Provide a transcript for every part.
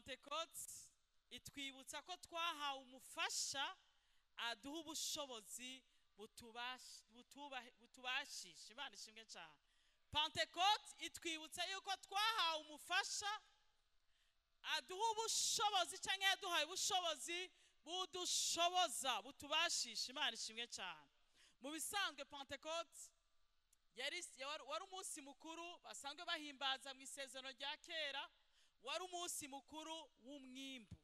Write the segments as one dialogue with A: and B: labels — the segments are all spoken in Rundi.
A: Pentecote itwibutsa ko twahawe umufasha aduha ubushobozi butubashisha. Imana ishimwe cyane. Pentecote itwibutsa yuko twahawe umufasha aduha ubushobozi, cyangwa yaduhaye ubushobozi budushoboza, butubashisha. Imana ishimwe cyane. Mu bisanzwe Pentecote wari umunsi mukuru basanzwe bahimbaza mu isezerano rya kera, wari umunsi mukuru w'umwimbu,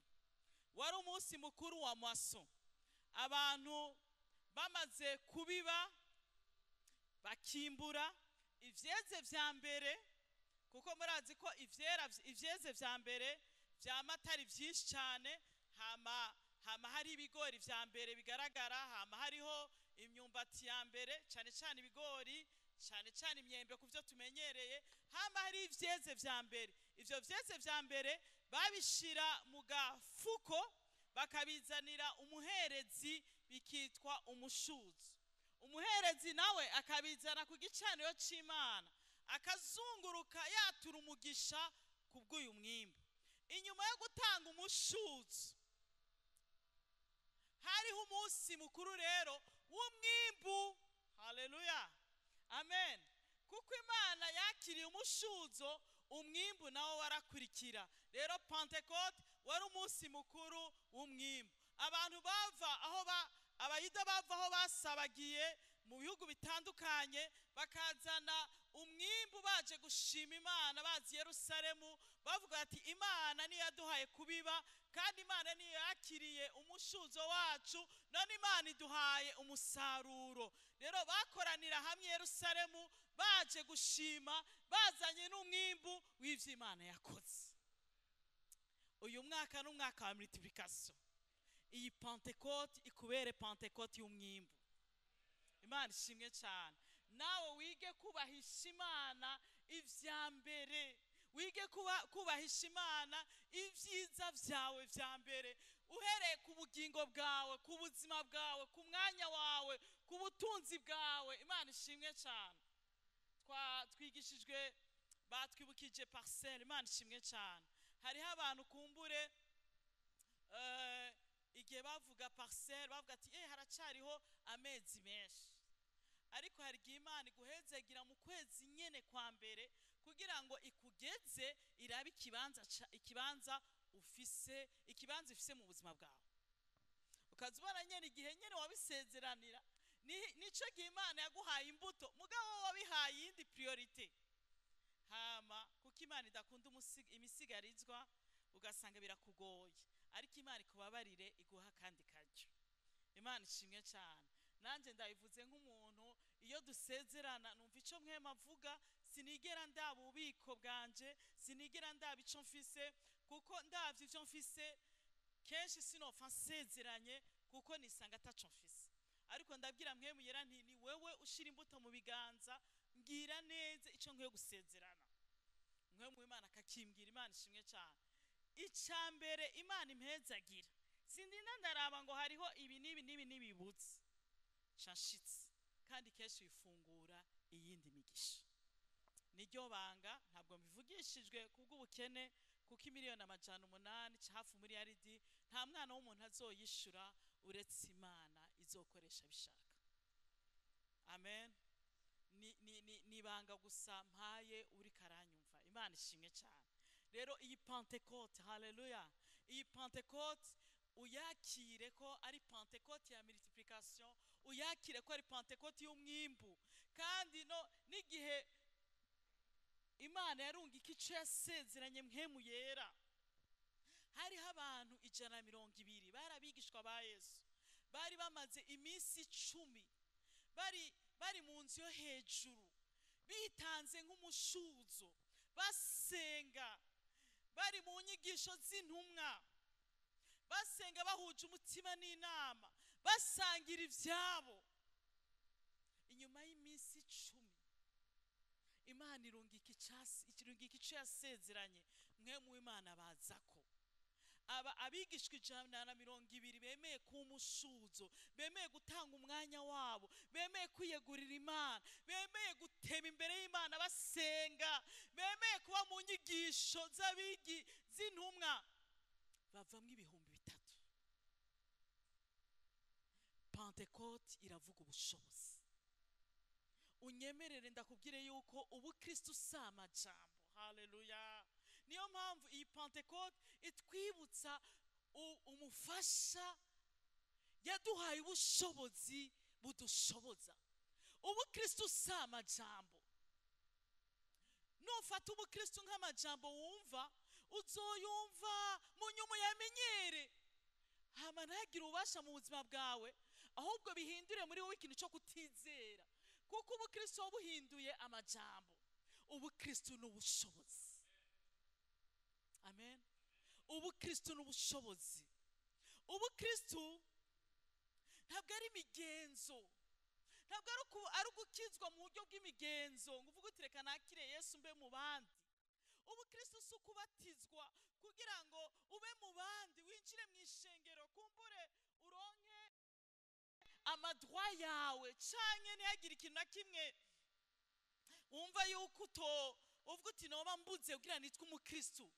A: wari umunsi mukuru wa moisson. Abantu bamaze kubiba bakimbura ivyeze vya mbere, kuko murazi ko ivyeze vya mbere vyama atari vyinshi cyane, hama hari ibigori vya mbere bigaragara, hama hariho imyumbati ya mbere, cyane cyane ibigori, cyane cyane imyembe ku byo tumenyereye, hama hari ivyeze vya mbere. Ivyo vyeze vya mbere babishira mu gafuko bakabizanira umuherezi, bikitwa umushuzo. Umuherezi nawe akabizana ku gicaniro c'Imana, akazunguruka yatura umugisha kubw'uyu mwimbu. Inyuma yo gutanga umushuzo hariho umunsi mukuru rero w'umwimbu. Haleluya, amen. Kuko Imana yakiriye umushuzo, umwimbu nawo warakurikira. Rero Pentecote wari umunsi mukuru w'umwimbu. Abantu bava aho abayuda bava aho basabagiye mu bihugu bitandukanye, bakazana umwimbu baje gushima Imana, bazi Yerusalemu, bavuga ati Imana niyo yaduhaye kubiba, kandi Imana niyo yakiriye umushuzo wacu, none Imana iduhaye umusaruro. Rero bakoranira hamwe Yerusalemu baje gushima, bazanye n'umwimbu w'ivyo Imana yakoze. Uyu mwaka n'umwaka wa multiplication. Iyi Pentecote ikubere Pentecote y'umwimbu. Imana ishimwe cyane. Nawe wige kubahisha Imana ivya mbere, wige kubahisha Imana ivyiza vyawe vya mbere, uhereye ku bugingo bwawe, ku buzima bwawe, ku mwanya wawe, ku butunzi bwawe. Imana ishimwe cyane. Twigishijwe, batwibukije parcelle. Imana ishimwe cyane. Hariho abantu kumbure igihe bavuga parcelle bavuga ati haracariho amezi menshi, ariko hari igihe Imana iguhezegira mu kwezi nyene kwa mbere kugira ngo ikugeze irabe ikibanza ufise, ikibanza ufise mu buzima bwawe. Ukaza ubona nyene igihe nyene wabisezeranira, nico gihe Imana yaguhaye imbuto, mugabo wabihaye iyindi priorité. Hama kuko Imana idakunda imisigarizwa, ugasanga birakugoye, ariko Imana ikubabarire iguha kandi karyo. Imana ishimwe cyane. Nanje ndabivuze nk'umuntu, iyo dusezerana numva ico mwema avuga, sinigera ndaba ububiko bwanje, sinigera ndaba ico mfise, kuko ndavye ivyo mfise kenshi sinopfa nsezeranye, kuko nisanga ataco mfise. Ariko ndabwira mwemu yera nti ni wewe ushira imbuto mu biganza, mbwira neza ico nkwiye gusezerana. Mwemu w'Imana akakimbwira. Imana ishimwe cyane. Ica mbere Imana impezagira, sindinda ndaraba ngo hariho ibi n'ibi n'ibi n'ibibutse, nshashitse, kandi kenshi bifungura iyindi migisha. Niryo banga, ntabwo mbivugishijwe kubw'ubukene, kuko 800,000,000 hafi muri yaridi nta mwana w'umuntu azoyishura uretse Imana izokoresha bishaka. Amen. Ni banga gusa mpaye uri karanyumva. Imana ishimwe cyane. Rero iyi Pentecote, haleluya, iyi Pentecote uyakire ko ari Pentecote ya multiplication, uyakire ko ari Pentecote y'umwimbu. Kandi no n'igihe Imana yarungika ico yasezeranye mpemu yera, hariho abantu 120 bari abigishwa ba Yesu, bari bamaze iminsi 10 bari mu nzu yo hejuru, bitanze nk'umushuzo, basenga, bari mu nyigisho z'intumwa, basenga bahuje umutima n'inama, basangira ivyabo. Inyuma y'iminsi 10 Imana irungika ico yasezeranye, mwe mu Imana bazako. Aba abigishwa 120 bemeye kumushuzo, bemeye gutanga umwanya wabo, bemeye kwiyegurira Imana, bemeye gutema imbere y'Imana basenga, bemeye kuba mu nyigisho z'abigi z'intumwa. Bavamwo 3000. Pentekote iravuga ubushobozi. Unyemerere ndakubwire yuko ubukristo si amajambo. Haleluya. Niyo mpamvu iyi Pentekote itwibutsa umufasha yaduhaye ubushobozi budushoboza. Ubukristo si amajambo. Nufata ubukristo nk'amajambo wumva, uzoyumva mu nyuma yamenyere, hama ntagire ububasha mu buzima bwawe, ahubwo bihindure muri wowe ikintu cyo kutizera, kuko ubukristo wabuhinduye amajambo. Ubukristo ni ubushobozi. Amen. Ubukristo ni ubushobozi. Ubukristo ntabwo ari imigenzo, ntabwo ari ugukizwa mu buryo bw'imigenzo ngo uvuge uti reka nakire Yesu mbe mu bandi. Ubukristo si ukubatizwa kugira ngo ube mu bandi, winjire mu ishengero, kumbure uronke amadwa yawe, canke ntihagire ikintu na kimwe wumva yuko uvuga uti noba mbuze kugira nitwe umukristo.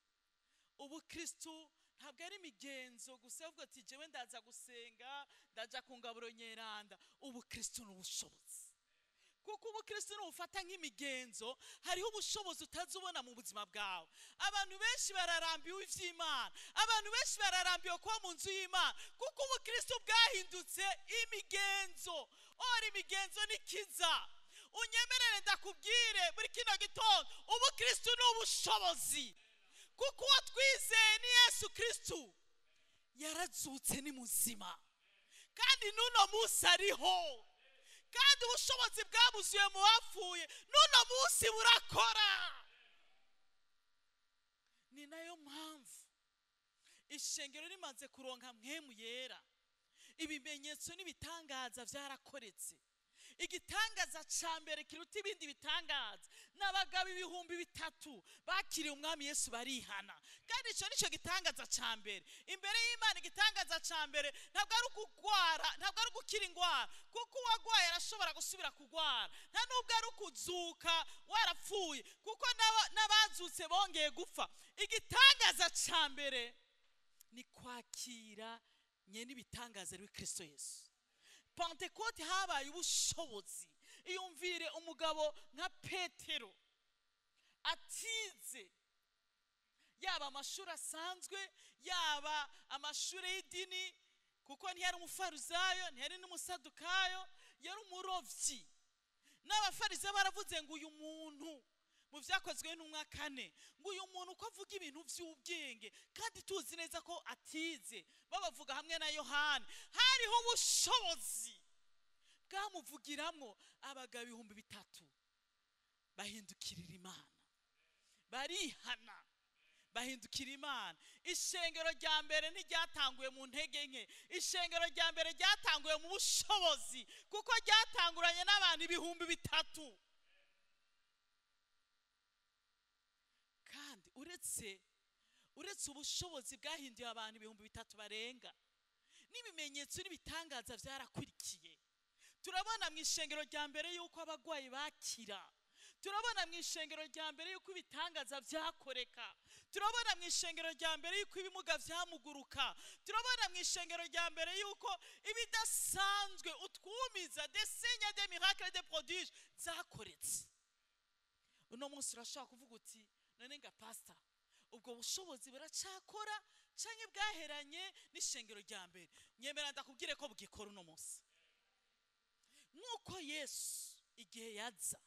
A: Ubukristo ntabwo ari imigenzo gusa uvuga uti jewe ndaza gusenga, ndaja ku ngaburo nyeranda. Ubukristo ni ubushobozi, kuko ubukristo nubufata nk'imigenzo, hariho ubushobozi utazubona mu buzima bwawe. Abantu benshi bararambiwe ivy'Imana, abantu benshi bararambiwe kuba mu nzu y'Imana, kuko ubukristo bwahindutse imigenzo. Ora imigenzo nikiza. Unyemerere ndakubwire muri kino gitondo, ubukristo ni ubushobozi, kuko uwo twizeye ni Yesu Kristo, yarazutse ni muzima, kandi n'uno munsi ariho, kandi ubushobozi bwabuzuye mu bapfuye n'uno munsi burakora. Ni nayo mpamvu ishengero rimaze kuronka mpwemu yera, ibimenyetso n'ibitangaza byarakoretse. Igitangaza ca mbere kiruta ibindi bitangaza, n'abagabo 3000 bakiriye umwami Yesu barihana. Kandi ico nico gitangaza ca mbere imbere y'Imana. Igitangaza ca mbere ntabwo ari ukugwara, ntabwo ari ugukira ingwara, kuko uwagwaye arashobora gusubira kugwara. Nta nubwo ari ukuzuka warapfuye, kuko n'abazutse bongeye gupfa. Igitangaza ca mbere ni kwakira nyene ibitangaza ari Kristo Yesu. Pentekote habaye ubushobozi. Iyumvire umugabo nka Petero atize, yaba amashuri asanzwe, yaba amashuri y'idini, kuko ntiyari umufarisayo, ntiyari n'umusadukayo, yari umurovyi. N'abafarisayo baravuze ngo uyu muntu, mu vyakozwe n'intumwa 4, ngo uyu muntu uko avuga ibintu vy'ubwenge kandi tuzi neza ko atize, babavuga hamwe na Yohana. Hariho ubushobozi bwamuvugiramwo. Abagabo 3000 bahindukirira Imana, barihana, bahindukira Imana. Ishengero rya mbere ntiryatanguye mu ntege nke, ishengero rya mbere ryatanguye mu bushobozi, kuko ryatanguranye n'abantu 3000. Kandi uretse ubushobozi bwahinduye abantu 3000 barenga, n'ibimenyetso n'ibitangaza byarakurikiye. Turabona mu ishengero rya mbere yuko abagwayi bakira, turabona mu ishengero rya mbere yuko ibitangaza byakoreka, turabona mu ishengero rya mbere yuko ibimuga byamuguruka, turabona mu ishengero rya mbere yuko ibidasanzwe utwumiza des signes, des miracles, des prodiges zakoretse. Uno munsi urashobora kuvuga uti none nga pastor, ubwo bushobozi buracakora canke bwaheranye n'ishengero rya mbere? Nyemera ndakubwire ko bugikora uno munsi. Nk'uko Yesu igihe yaza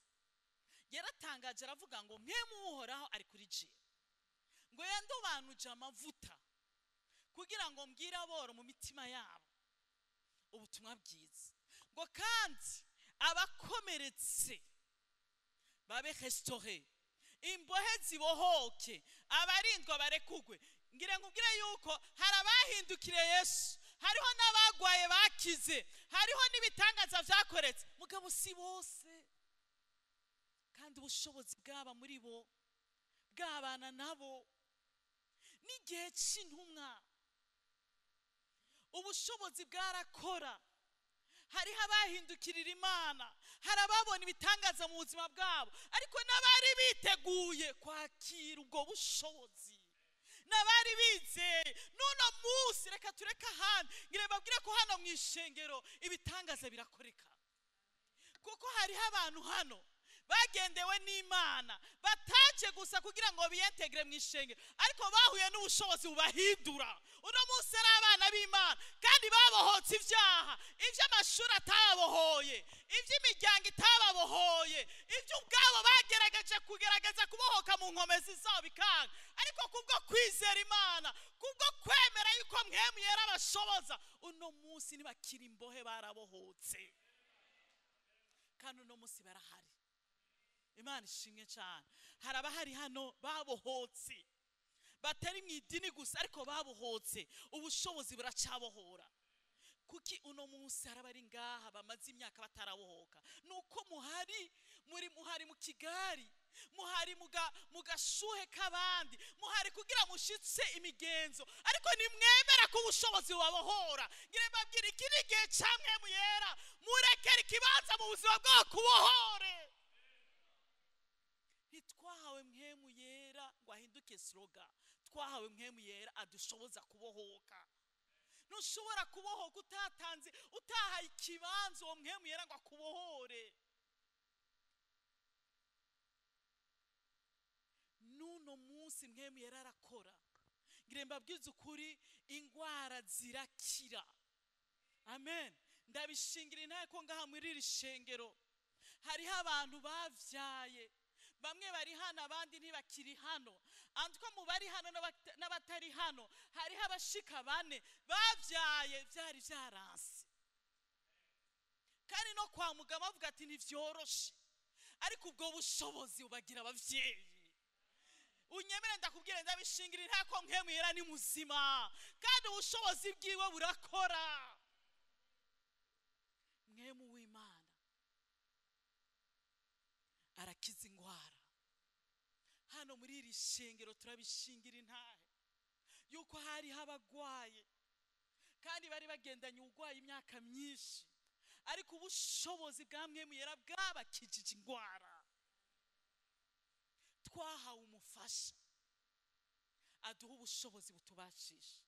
A: yaratangaje aravuga ngo mwe muhoraho ari kuri je, ngo yandobanuje amavuta kugira ngo mbwire aboro mu mitima yabo ubutumwa bwiza, ngo kandi abakomeretse babe restauré, imbohe zibohoke, abarindwa barekugwe. Ngira ngo ubwire yuko hari abahindukiriye Yesu, hariho n'abagwaye bakize, hariho n'ibitangaza vyakoretse, mugabo si bose. Kandi ubushobozi bwaba muri bo, bwabana nabo. N'igihe c'intumwa ubushobozi bwarakora, hariho abahindukirira Imana, hari ababona ibitangaza mu buzima bwabo, ariko n'abari biteguye kwakira ubwo bushobozi, N'abari bizeye n'uno munsi, reka tureke ahandi, ngira babwire ko hano mu ishengero ibitangaza birakoreka, kuko hariho abantu hano bagendewe n'Imana, bataje gusa kugira ngo biyentegre mu ishengero, ariko bahuye n'ubushobozi bubahindura. Uno munsi ari abana b'Imana kandi babohotse ibyaha, iby'amashuri atababohoye, iby'imiryango itababohoye, ibyo ubwabo bagerageje kugerageza kubohoka mu nkomezi zabo bikanga, ariko kubwo kwizera Imana, kubwo kwemera yuko Mpwemu Yera abashoboza, uno munsi ntibakiri imbohe, barabohotse. Kandi uno munsi barahari. Imana ishimwe cyane. Hari abahari hano babohotse, batari mu idini gusa, ariko babohotse. Ubushobozi buracabohora. Kuki uno munsi hari abari ngaha bamaze imyaka batarabohoka? Nuko muhari, muri muhari mu Kigali, muhari mu gashuhe k'abandi, muhari kugira mushitse imigenzo, ariko nimwemera ko ubushobozi bubabohora. Ngire mbabwire, iki ni igihe ca Mpwemu Yera, murekere ikibanza mu buzima bwabo kubohore. Ntitwahawe Mpwemu Yera ngo ahinduke slogan, twahawe Mpwemu Yera adushoboza kubohoka. Ntushobora kubohoka utatanze, utahaye ikibanza uwo Mpwemu Yera ngo akubohore. N'uno munsi Mpwemu Yera arakora. Ngire mbabwize ukuri, ingwara zirakira. Amen. Ndabishingira intahe ko ngaha muri iri shengero hariho abantu bavyaye, bamwe bari hano abandi ntibakiri hano. Andiko mu bari hano n'abatari hano hariho abashika bane bavyaye vyari vyaranse, kandi no kwa muganga bavuga ati ntivyoroshe, ariko ubwo bushobozi bubagira abavyeyi. Unyemere ndakubwire, ndabishingira intahe ko Mpwemu Yera ni muzima kandi ubushobozi bwiwe burakora. Mpwemu w'Imana arakiza ingwara. Hano muri iri shengero turabishingira intahe yuko hariho abagwaye kandi bari bagendanye ubugwayi imyaka myinshi, ariko ubushobozi bwa Mpwemu Yera bwabakijije ingwara. Twahawe umufasha aduha ubushobozi butubashisha.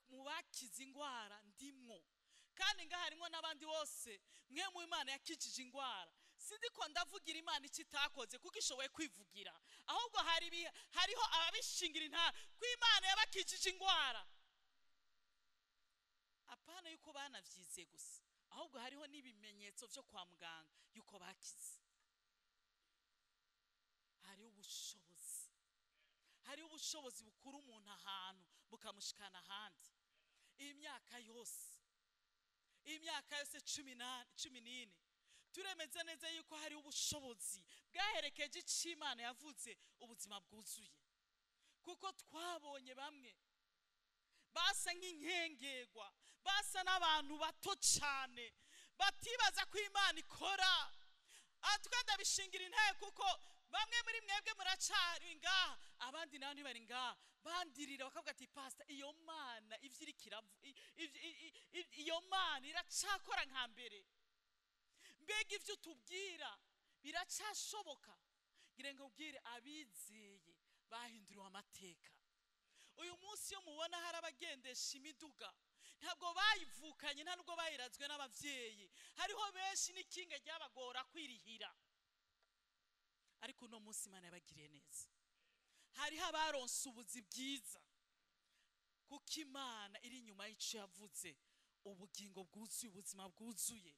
A: Mu bakize ingwara ndimwo, kandi ngaha harimo n'abandi bose Mpwemu Imana yakijije ingwara. Sindiko ndavugira Imana icyo itakoze kuko ishoboye kwivugira, ahubwo hariho ababishingira intahe ko Imana yabakijije ingwara. Apana yuko banavyize gusa, ahubwo hariho n'ibimenyetso vyo kwa muganga yuko bakize. Hariho ubushobozi, hariho ubushobozi bukura umuntu ahantu bukamushikana ahandi. Imyaka yose, imyaka yose cumi n'ine, turemeza neza yuko hari ubushobozi bwaherekeje ico Imana yavuze, ubuzima bwuzuye. Kuko twabonye bamwe basa nk'inkengerwa, basa n'abantu bato cane, batibaza ko Imana ikora. Atwe ndabishingira intahe kuko bamwe muri mwebwe muracari ngaha, abandi nabo ntibari ngaha, bandirira bakavuga ati pastor, iyo Mana ivyo iriko iyo Mana iracakora nka mbere. Mbega ivyo utubwira biracashoboka? Ngira ngo ubwire abizeye bahinduriwe amateka. Uyu munsi iyo mubona hari abagendesha imiduga, ntabwo bayivukanye, nta nubwo bayirazwe n'abavyeyi. Hariho benshi n'ikinga ryabagora kwirihira, ariko uno munsi Imana yabagiriye neza. Hariho abaronse ubuzi bwiza kuko Imana iri inyuma y'ico yavuze, ubugingo bwuzuye, ubuzima bwuzuye.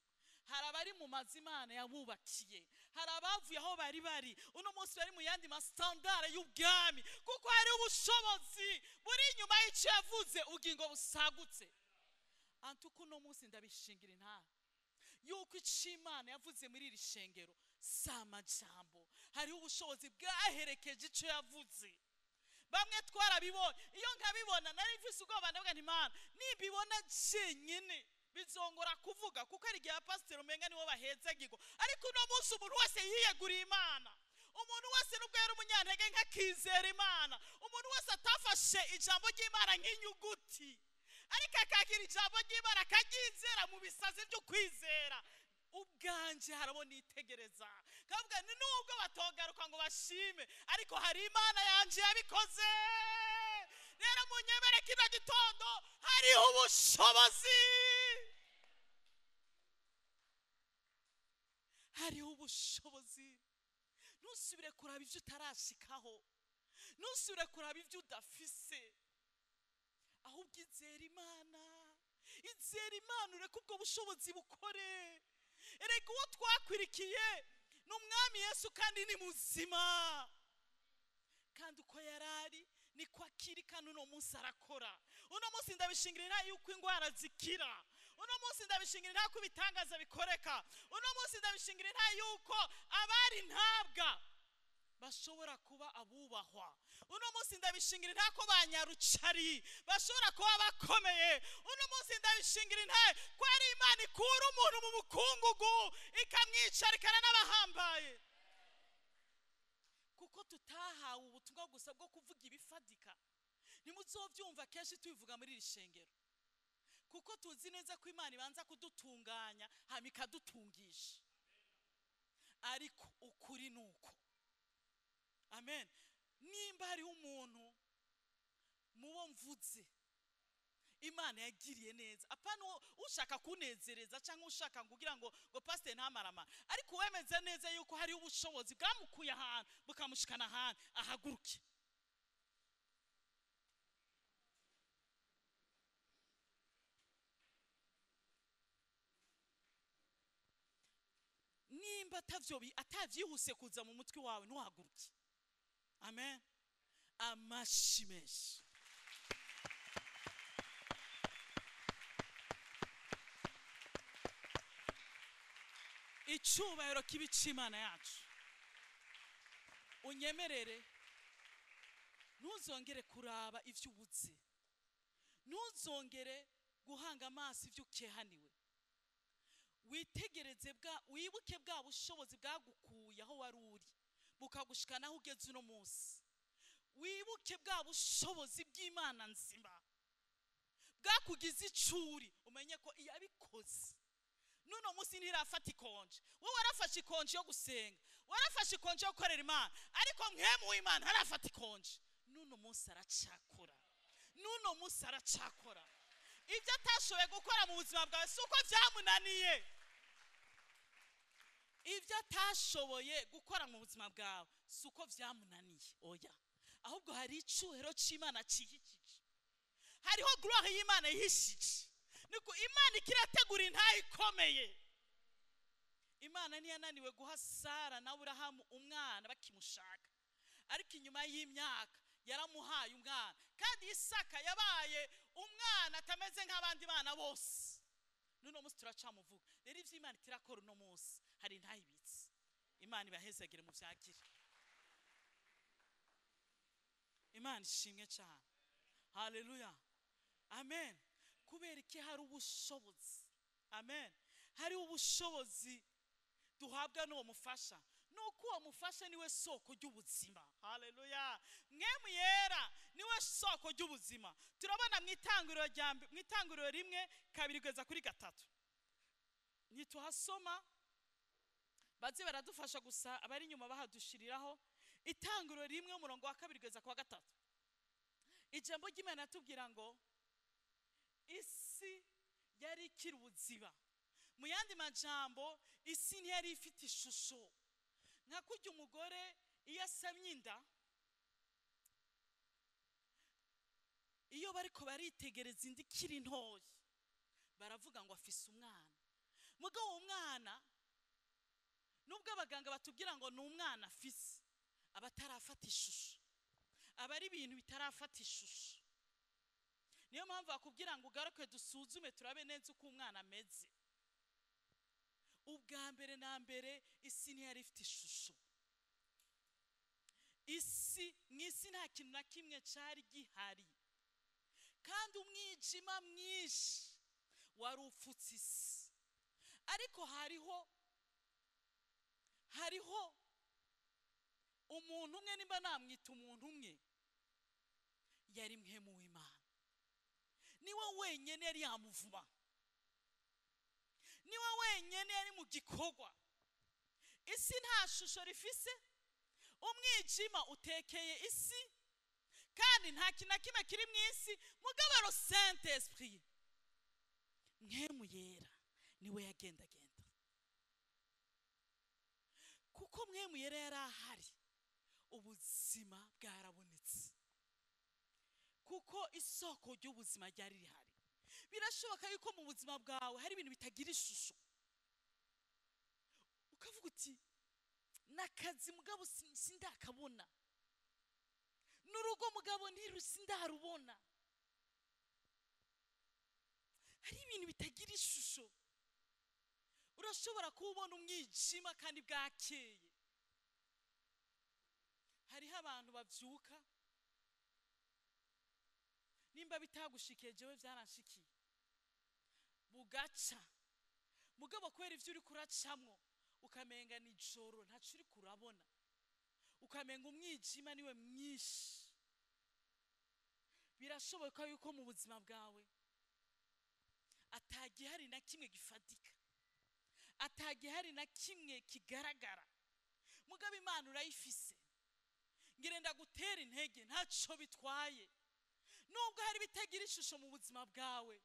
A: Hari abari mu mazu Imana yabubakiye, hari abavuye aho bari bari, uno munsi bari mu yandi masitandara y'ubwami, kuko hari ubushobozi buri inyuma y'ico yavuze, ubugingo busagutse. Antuko uno munsi ndabishingira intahe yuko ico Imana yavuze muri iri shengero si amajambo, hariho ubushobozi bwaherekeje ico yavuze. Bamwe twarabibonye, iyo nkabibona nari mfise ubwoba, ndavuga nti Mana, nimbibona jenyine bizongora kuvuga, kuko ari igihe abapasiteri umenga nibo bahezagirwa. Ariko uno munsi umuntu wese yiyeguriye Imana, umuntu wese nubwo yari umunyantege nk'akizera Imana, umuntu wese atafashe ijambo ry'Imana nk'inyuguti, ariko akakira ijambo ry'Imana akaryizera mu bisazi byo kwizera, Ubwanje harabona itegereza kavuga ni nubwo batogaruka ngo bashime, ariko hari Imana yanje yabikoze. Rero munyemere kino gitondo hariho ubushobozi, hariho ubushobozi. Ntusubire kuraba ibyo utarashikaho, ntusubire kuraba ibyo udafise, ahubwo izera Imana, izera Imana, ureke ubwo bushobozi bukore. Erega uwo twakwirikiye ni Umwami Yesu kandi ni muzima, kandi uko yarari niko akiri, kandi uno munsi arakora. Uno munsi ndabishingirira yuko ingwara zikira, uno munsi ndabishingirira ko ibitangaza bikoreka, uno munsi ndabishingirira yuko abari ntabwa bashobora kuba abubahwa, uno munsi ndabishingirira ko banyarucari bashobora kuba bakomeye, uno munsi ndabishingirira ko ari Imana ikura umuntu mu bukungugu ikamwicarikana n'abahambaye. Kuko tutahawe ubutumwa gusa bwo kuvuga ibifadika. Ntimuzovyumva kenshi tubivuga muri iri shengero, kuko tuzi neza ko Imana ibanza kudutunganya hama ikadutungisha. Ariko ukuri nuko, amen. Nimba hariho umuntu mubo mvuze Imana yagiriye neza, apana ushaka kunezereza cyangwa ushaka kugira ngo pastor ntamarama, ariko wemeze neza yuko hariho ubushobozi bwamukuye ahantu bukamushikana ahantu, ahaguruke. Nimba atavyihuse kuza mu mutwe wawe, ntuhaguruke. Amen. Amashi menshi. Icyubahiro kibi cy'Imana yacu. Unyemerere ntuzongere kuraba ivyo ubuze, ntuzongere guhanga amaso ivyo ukehaniwe. Witegereze wibuke bwa bushobozi bwagukuye aho wari uri bukagushikana aho ugeze uno munsi. Wibuke bwa bushobozi bw'Imana nzima bwakugize icuri, umenye ko iyabikoze nuno munsi ntirafata ikonje. Wowe warafashe ikonje yo gusenga, warafashe ikonje yo gukorera Imana, ariko mwemu w'Imana ntarafata ikonje. Nuno munsi aracakora, nuno munsi aracakora. Ibyo atashoboye gukora mu buzima bwawe si uko byamunaniye. Ibyo atashoboye gukora mu buzima bwawe si uko byamunaniye, oya, ahubwo hari icyuhero cy'Imana cyihishije, hariho gloire y'Imana yihishije. Niko Imana ikirategura intahe ikomeye. Imana ntiyananiwe guha Sara na Aburahamu umwana bakimushaka, ariko inyuma y'imyaka yaramuhaye umwana, kandi Isaka yabaye umwana atameze nk'abandi bana bose. Nuno munsi turacamuvuga. Rero ivyo Imana itirakora uno munsi hari intahe ibitse. Imana ibahezagire mu vyakire. Imana ishimwe cyane. Haleluya, amen. Kubera iki? Hari ubushobozi. Amen. Hari ubushobozi duhabwa n'uwo mufasha, nuko uwo mufasha niwe soko ry'ubuzima. Haleluya. Mwemu yera niwe soko ry'ubuzima. Turabona mu itanguriro 1 2 kugeza kuri 3. Ntituhasoma, baze baradufasha gusa abari inyuma bahadushiriraho. Itanguriro 1 umurongo wa 2 kugeza kwa 3. Ijambo ry'Imana atubwira ngo isi yari ikiri ubuziba. Mu yandi majambo, isi ntiyari ifite ishusho. Nka kurya umugore iyo asamye inda, iyo bariko baritegereza inda ikiri ntoya, baravuga ngo afise umwana. Mugabo uwo mwana, nubwo abaganga batubwira ngo ni umwana afise, aba atarafata ishusho, aba ari ibintu bitarafata ishusho. Niyo mpamvu bakubwira ngo ugaruke dusuzume turabe neza uko umwana ameze. Ubwa mbere na mbere isi ntiyari ifite ishusho. Isi mu isi nta kintu na kimwe cyari gihari, kandi umwijima mwinshi wari upfutse isi. Ariko hariho umuntu umwe, nimba namwita umuntu umwe, yari mwemu w'Imana. Niwe wenyine yari yamuvuma, Niwe wenyene yari mu gikorwa. Isi nta shusho rifise, umwijima utekeye isi, kandi nta kintu na kimwe kiri mu isi mugabo le Saint Esprit, Mpwemu Yera, niwe yagendagenda. Kuko Mpwemu Yera yari ahari, ubuzima bwarabonetse, kuko isoko ry'ubuzima ryari rihari. Birashoboka yuko mu buzima bwawe hari ibintu bitagira ishusho, ukavuga uti nakazi mugabo sindakabona, n'urugo mugabo ntirusindarubona. Hari ibintu bitagira ishusho. Urashobora kubona umwijima kandi bwakeye. Hariho abantu bavyuka, nimba bitagushikiye jewe byaranshikiye, bugaca mugabo kubera ivyo uri kuracamwo ukamenga nijoro ntaco uri kurabona, ukamenga umwijima niwe mwinshi. Birashoboka yuko mu buzima bwawe atagihari na kimwe gifatika, atagihari na kimwe kigaragara, mugabo Imana urayifise. Ngire ndagutera intege, ntaco bitwaye nubwo hari bitagira ishusho mu buzima bwawe,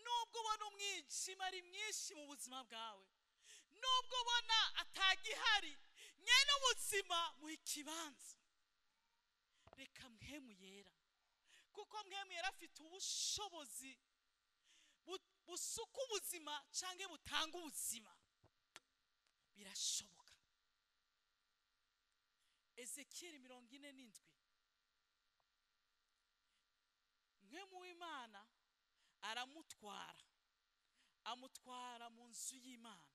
A: nubwo ubona umwijima ari mwinshi mu buzima bwawe, nubwo ubona atagihari, nyene ubuzima mu ikibanza. Reka Mpwemu Yera, kuko Mpwemu Yera afite ubushobozi busuka ubuzima canke butanga ubuzima. Birashoboka. Ezekiel 47, Mpwemu w'Imana aramutwara, amutwara mu nzu y'Imana,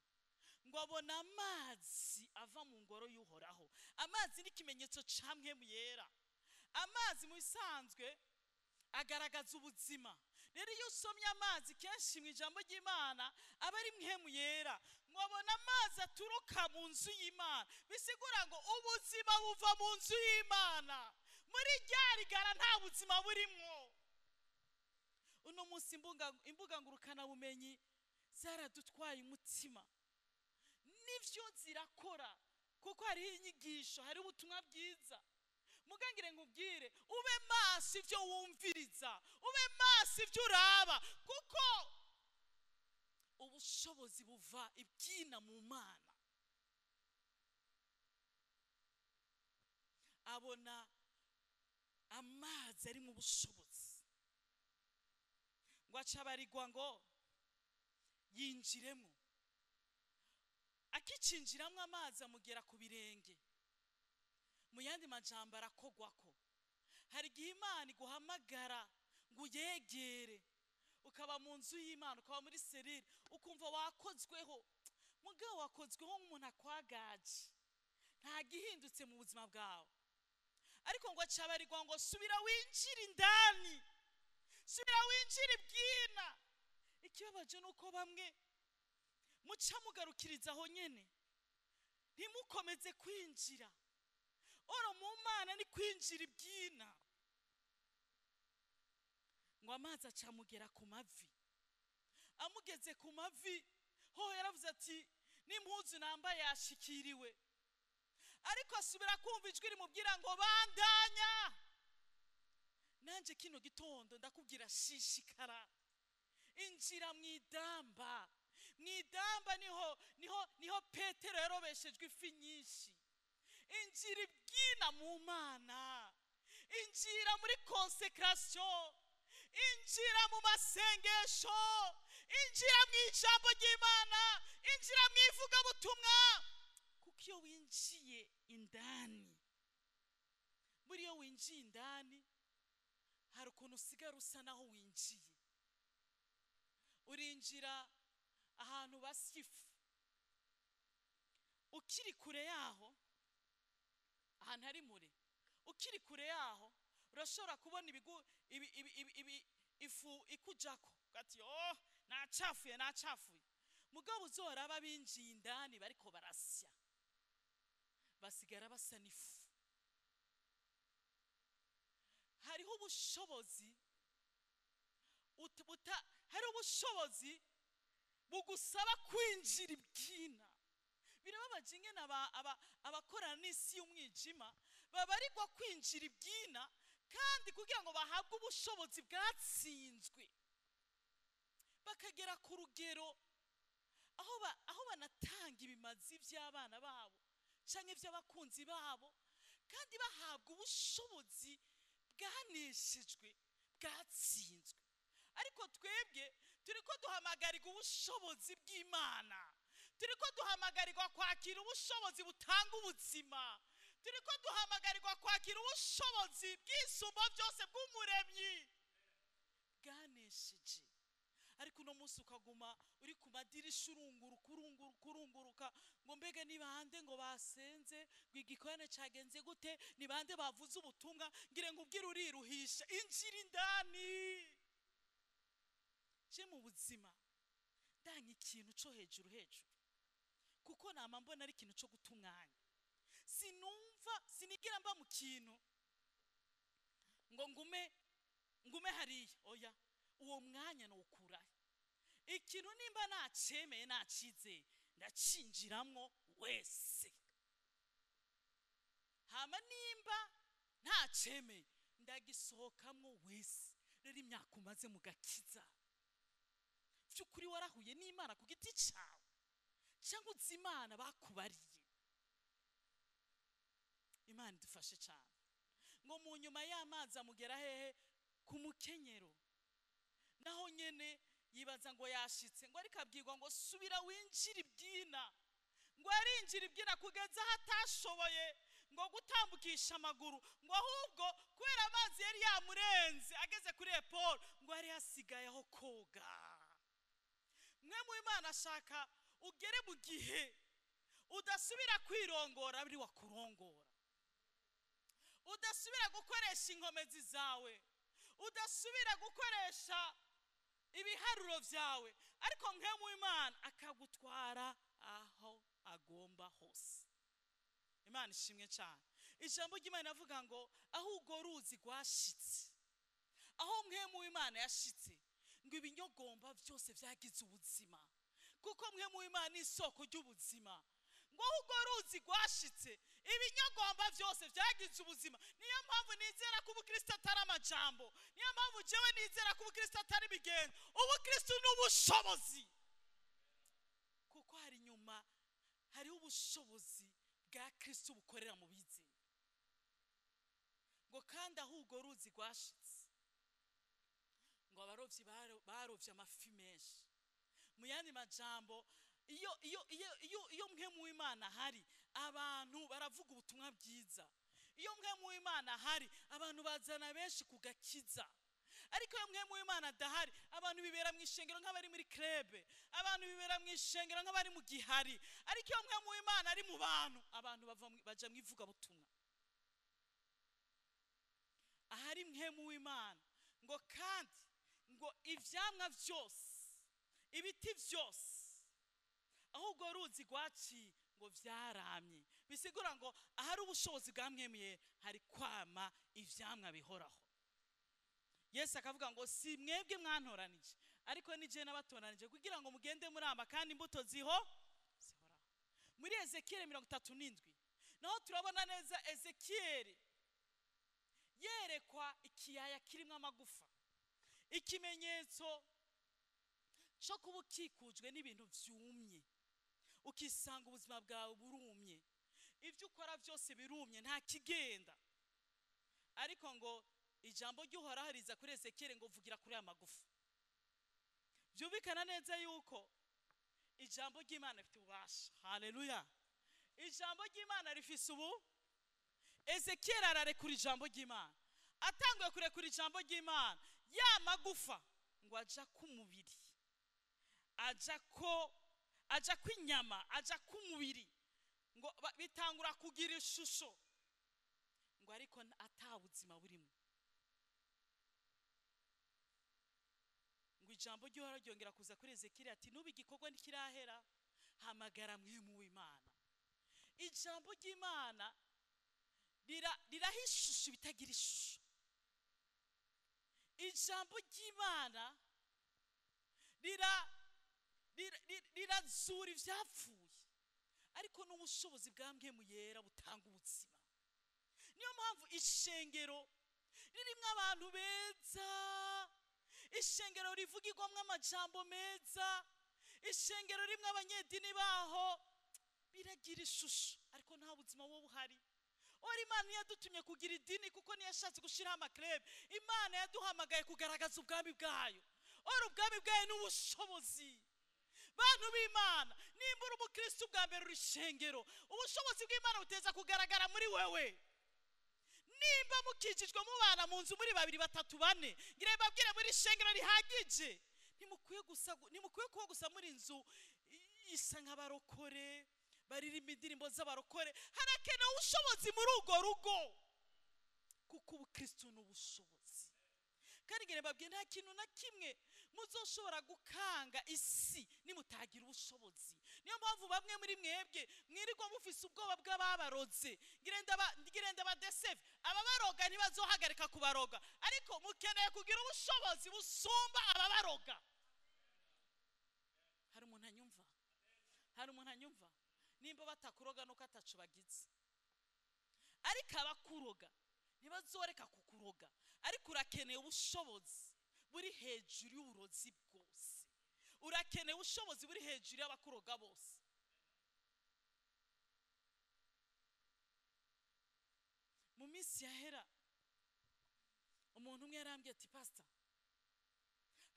A: ngo abone amazi ava mu ngoro y'Uhoraho. Amazi ni ikimenyetso ca Mpwemu Yera. Amazi mu bisanzwe agaragaza ubuzima. Rero iyo usomye amazi kenshi mu ijambo ry'Imana aba ari Mpwemu Yera. Ngo abone amazi aturuka mu nzu y'Imana, bisigura ngo ubuzima buva mu nzu y'Imana. Muri rya rigara nta buzima burimwo. Uno munsi imbuga ngurukanabumenyi zaradutwaye umutima. Nivyo zirakora, kuko hariho inyigisho, hariho ubutumwa bwiza. Mugangire nkubwire, ube maso ivyo wumviriza, ube maso ivyo uraba, kuko ubushobozi buva ibyina mu Mana. Abona amazi ari mu bushobozi, ngo acabarigwa ngo yinjiremo. Akicinjiramwo amazi amugera ku birenge. Mu yandi majambo arakogwako. Hari igihe Imana iguhamagara ngo uyegere, ukaba mu nzu y'Imana, ukaba muri serire, ukumva wakozweho. Mugabo wakozweho nk'umuntu akwagaje, nta gihindutse mu buzima bwawe. Ariko ngo acabarigwa ngo subira winjire indani, subira winjire ibwina. Ikibabaje nuko bamwe muca mugarukiriza aho nyene, ntimukomeze kwinjira. Oro mu Mana ni kwinjira ibwina. Ngo amazi acamugera ku mavi. Amugeze ku mavi, ho yaravuze ati n'impuzu nambaye yashikiriwe. Ariko asubira kumva ijwi rimubwira ngo bandanya. Nanje kino gitondo ndakubwira shishikara, injira mu idamba. Mu idamba niho Petero yarobeshejwe ifi nyinshi. Injira ibwina mu Mana, injira muri consecration, injira mu masengesho, injira mu ijambo ry'Imana, injira mu ivugabutumwa. Kuko iyo winjiye indani, muri iyo winjiye indani hari ukuntu usigara usa naho winjiye. Urinjira ahantu basya ifu, ukiri kure yaho, ahantu hari mure, ukiri kure yaho urashobora kubona ifu ikujako, ugati oh nacafuye nacafuye. Mugabo uzoraba binjiye indani bariko barasya, basigara basa n'ifu. Hariho ubushobozi hari ubushobozi bugusaba kwinjira ibwina. Birababaje ingene abakorana n'isi y'umwijima babarirwa kwinjira ibwina, kandi kugira ngo bahabwe ubushobozi bwatsinzwe bakagera ku rugero aho banatanga ibimazi by'abana babo canke by'abakunzi babo, kandi bahabwa ubushobozi bwaneshejwe bwatsinzwe. Ariko twebwe turiko duhamagarirwa ubushobozi bw'Imana, turiko duhamagarirwa kwakira ubushobozi butanga ubuzima, turiko duhamagarirwa kwakira ubushobozi bw'isumba byose bw'umuremyi bwanesheje. Ariko uno munsi ukaguma uri ku madirisha urunguruka urunguruka urunguruka, ngo mbega ni bande ngo basenze, ngo igikorane cagenze gute, ni bande bavuze ubutumwa, ngire ngo ubwire uriruhisha, injira indani. Je mu buzima ndanga ikintu co hejuru hejuru, kuko nama mbona ari ikintu co guta umwanya. Sinumva, sinigira mba mu kintu ngo ngume hariya, oya, uwo mwanya nowukurahe? Ikintu nimba nacemeye nacizeye ndacinjiramwo wese, hama nimba ntacemeye ndagisohokamwo wese. Rero imyaka umaze mu gakiza, by'ukuri warahuye n'Imana ku giti cawe cyangwa uzi Imana bakubariye? Imana idufashe cyane. Ngo mu nyuma y'amazi amugera hehe? Ku mukenyero. Naho nyene yibaza ngo yashitse, ngo ariko abwirwa ngo subira winjire ibwina. Ngo yarinjira ibwina kugeza aho atashoboye ngo gutambukisha amaguru, ngo ahubwo kubera amazi yari yamurenze ageze kuri epole, ngo yari hasigaye aho koga. Mwe mu Imana ashaka ugere mu gihe udasubira kwirongora biri wakurongora, udasubira gukoresha inkomezi zawe, udasubira gukoresha ibiharuro byawe, ariko mwe mu Imana akagutwara aho agomba hose. Imana ishimwe cyane. Ijambo ry'Imana avuga ngo aho urwo ruzi rwashitse, aho mwe mu Imana yashitse, ngo ibinyogomba byose byagize ubuzima, kuko mwe mu Imana isoko ry'ubuzima. Ngo aho urwo ruzi rwashitse, ibinyogomba byose byagize ubuzima. Niyo mpamvu nizera ko ubukristo atari amajambo, niyo mpamvu jewe nizera ko ubukristo atari imigenzo. Ubukristo ni ubushobozi, kuko hari inyuma hariho ubushobozi bwa Kristo bukorera mu bizeye. Ngo kandi aho urwo ruzi rwashitse, ngo abarovyi barovye amafi menshi. Mu yandi majambo, iyo mwe mu Imana hari abantu baravuga ubutumwa bwiza, iyo mwe mu Imana hari abantu bazana benshi kugakiza. Ariko iyo mwe mu Imana adahari, abantu bibera mu ishengero nk'abari muri club, abantu bibera mu ishengero nk'abari mu gihari. Ariko iyo mwe mu Imana ari mu bantu, abantu baja mu ivugabutumwa. Ahari mwe mu Imana, ngo kandi ngo ivyamwa vyose, ibiti vyose, aho urwo ruzi rwaciye ngo vyaramye. Bisigura ngo ahari ubushobozi bwa mwemye hari kwama ivyamwa bihoraho. Yesu akavuga ngo si mwebwe mwantoranije, ariko ni je nabatoranije kugira ngo mugende muramba kandi imbuto zihoraho. Muri Ezekiel 37 naho turabona neza Ezekiel yerekwa ikiyaya kirimo amagufa, ikimenyetso cyo kuba ukikujwe n'ibintu vyumye, ukisanga ubuzima bwawe burumye, ibyo ukora byose birumye, nta kigenda. Ariko ngo ijambo ry'Uhoraho riza kuri Ezekiel ngo vugira kuri aya magufa. Byumvikana neza yuko ijambo ry'Imana rifite ububasha. Haleluya! Ijambo ry'Imana rifise ubu. Ezekiel ararekura ijambo ry'Imana, atanguye kurekura ijambo ry'Imana, ya magufa ngo aja ku mubiri, aja kw'inyama, aja ku mubiri, ngo bitangura kugira ishusho, ngo ariko ata buzima burimo. Ngo ijambo ry'Uhoraho ryongera kuza kuri Ezekiel ati nubu igikorwa ntikirahera, hamagara mwe mu Imana. Ijambo ry'Imana riraha ishusho ibitagira ishusho. Ijambo ry'Imana rirazura ivyapfuye, ariko n'ubushobozi bwa Mpwemu Yera butanga ubuzima. Niyo mpamvu ishengero ririmwo abantu beza, ishengero rivugirwamwo amajambo meza, ishengero rimwe abanyedini baho biragira ishusho, ariko nta buzima buba buhari. Ora Imana yadutumye kugira idini kuko ntiyashatse gushyiraho amakrebe. Imana yaduhamagaye kugaragaza ubwami bwayo. Ora ubwami bwayo ni ubushobozi. Bantu b'Imana, nimba uri umukristo bwa mbere uri ishengero, ubushobozi bw'Imana buteza kugaragara muri wewe. Nimba mukijijwe mubana mu nzu muri babiri batatu bane, ngira mbabwire muri ishengero rihagije. Ntimukwiye kuba gusa muri inzu isa nk'abarokore, baririmba indirimbo z'abarokore. Harakenewe ubushobozi muri urwo rugo, kuko ubukristo ni ubushobozi. Kandi ngira mbabwire, nta kintu na kimwe muzoshobora gukanga isi nimutagira ubushobozi. Niyo mpamvu bamwe muri mwebwe mwirirwa mufise ubwoba bw'ababaroze. Ngira ndabadeseve, ababaroga ntibazohagarika kubaroga, ariko mukeneye kugira ubushobozi busumba ababaroga. Hari umuntu anyumva? Hari umuntu anyumva? Nimba batakuroga nuko ataco bagize, ariko abakuroga ntibazoreka kukuroga, ariko urakeneye ubushobozi buri hejuru y'uburozi bwose. Urakeneye ubushobozi buri hejuru y'abakuroga bose. Mu minsi yahera umuntu umwe yarambwiye ati, pastor,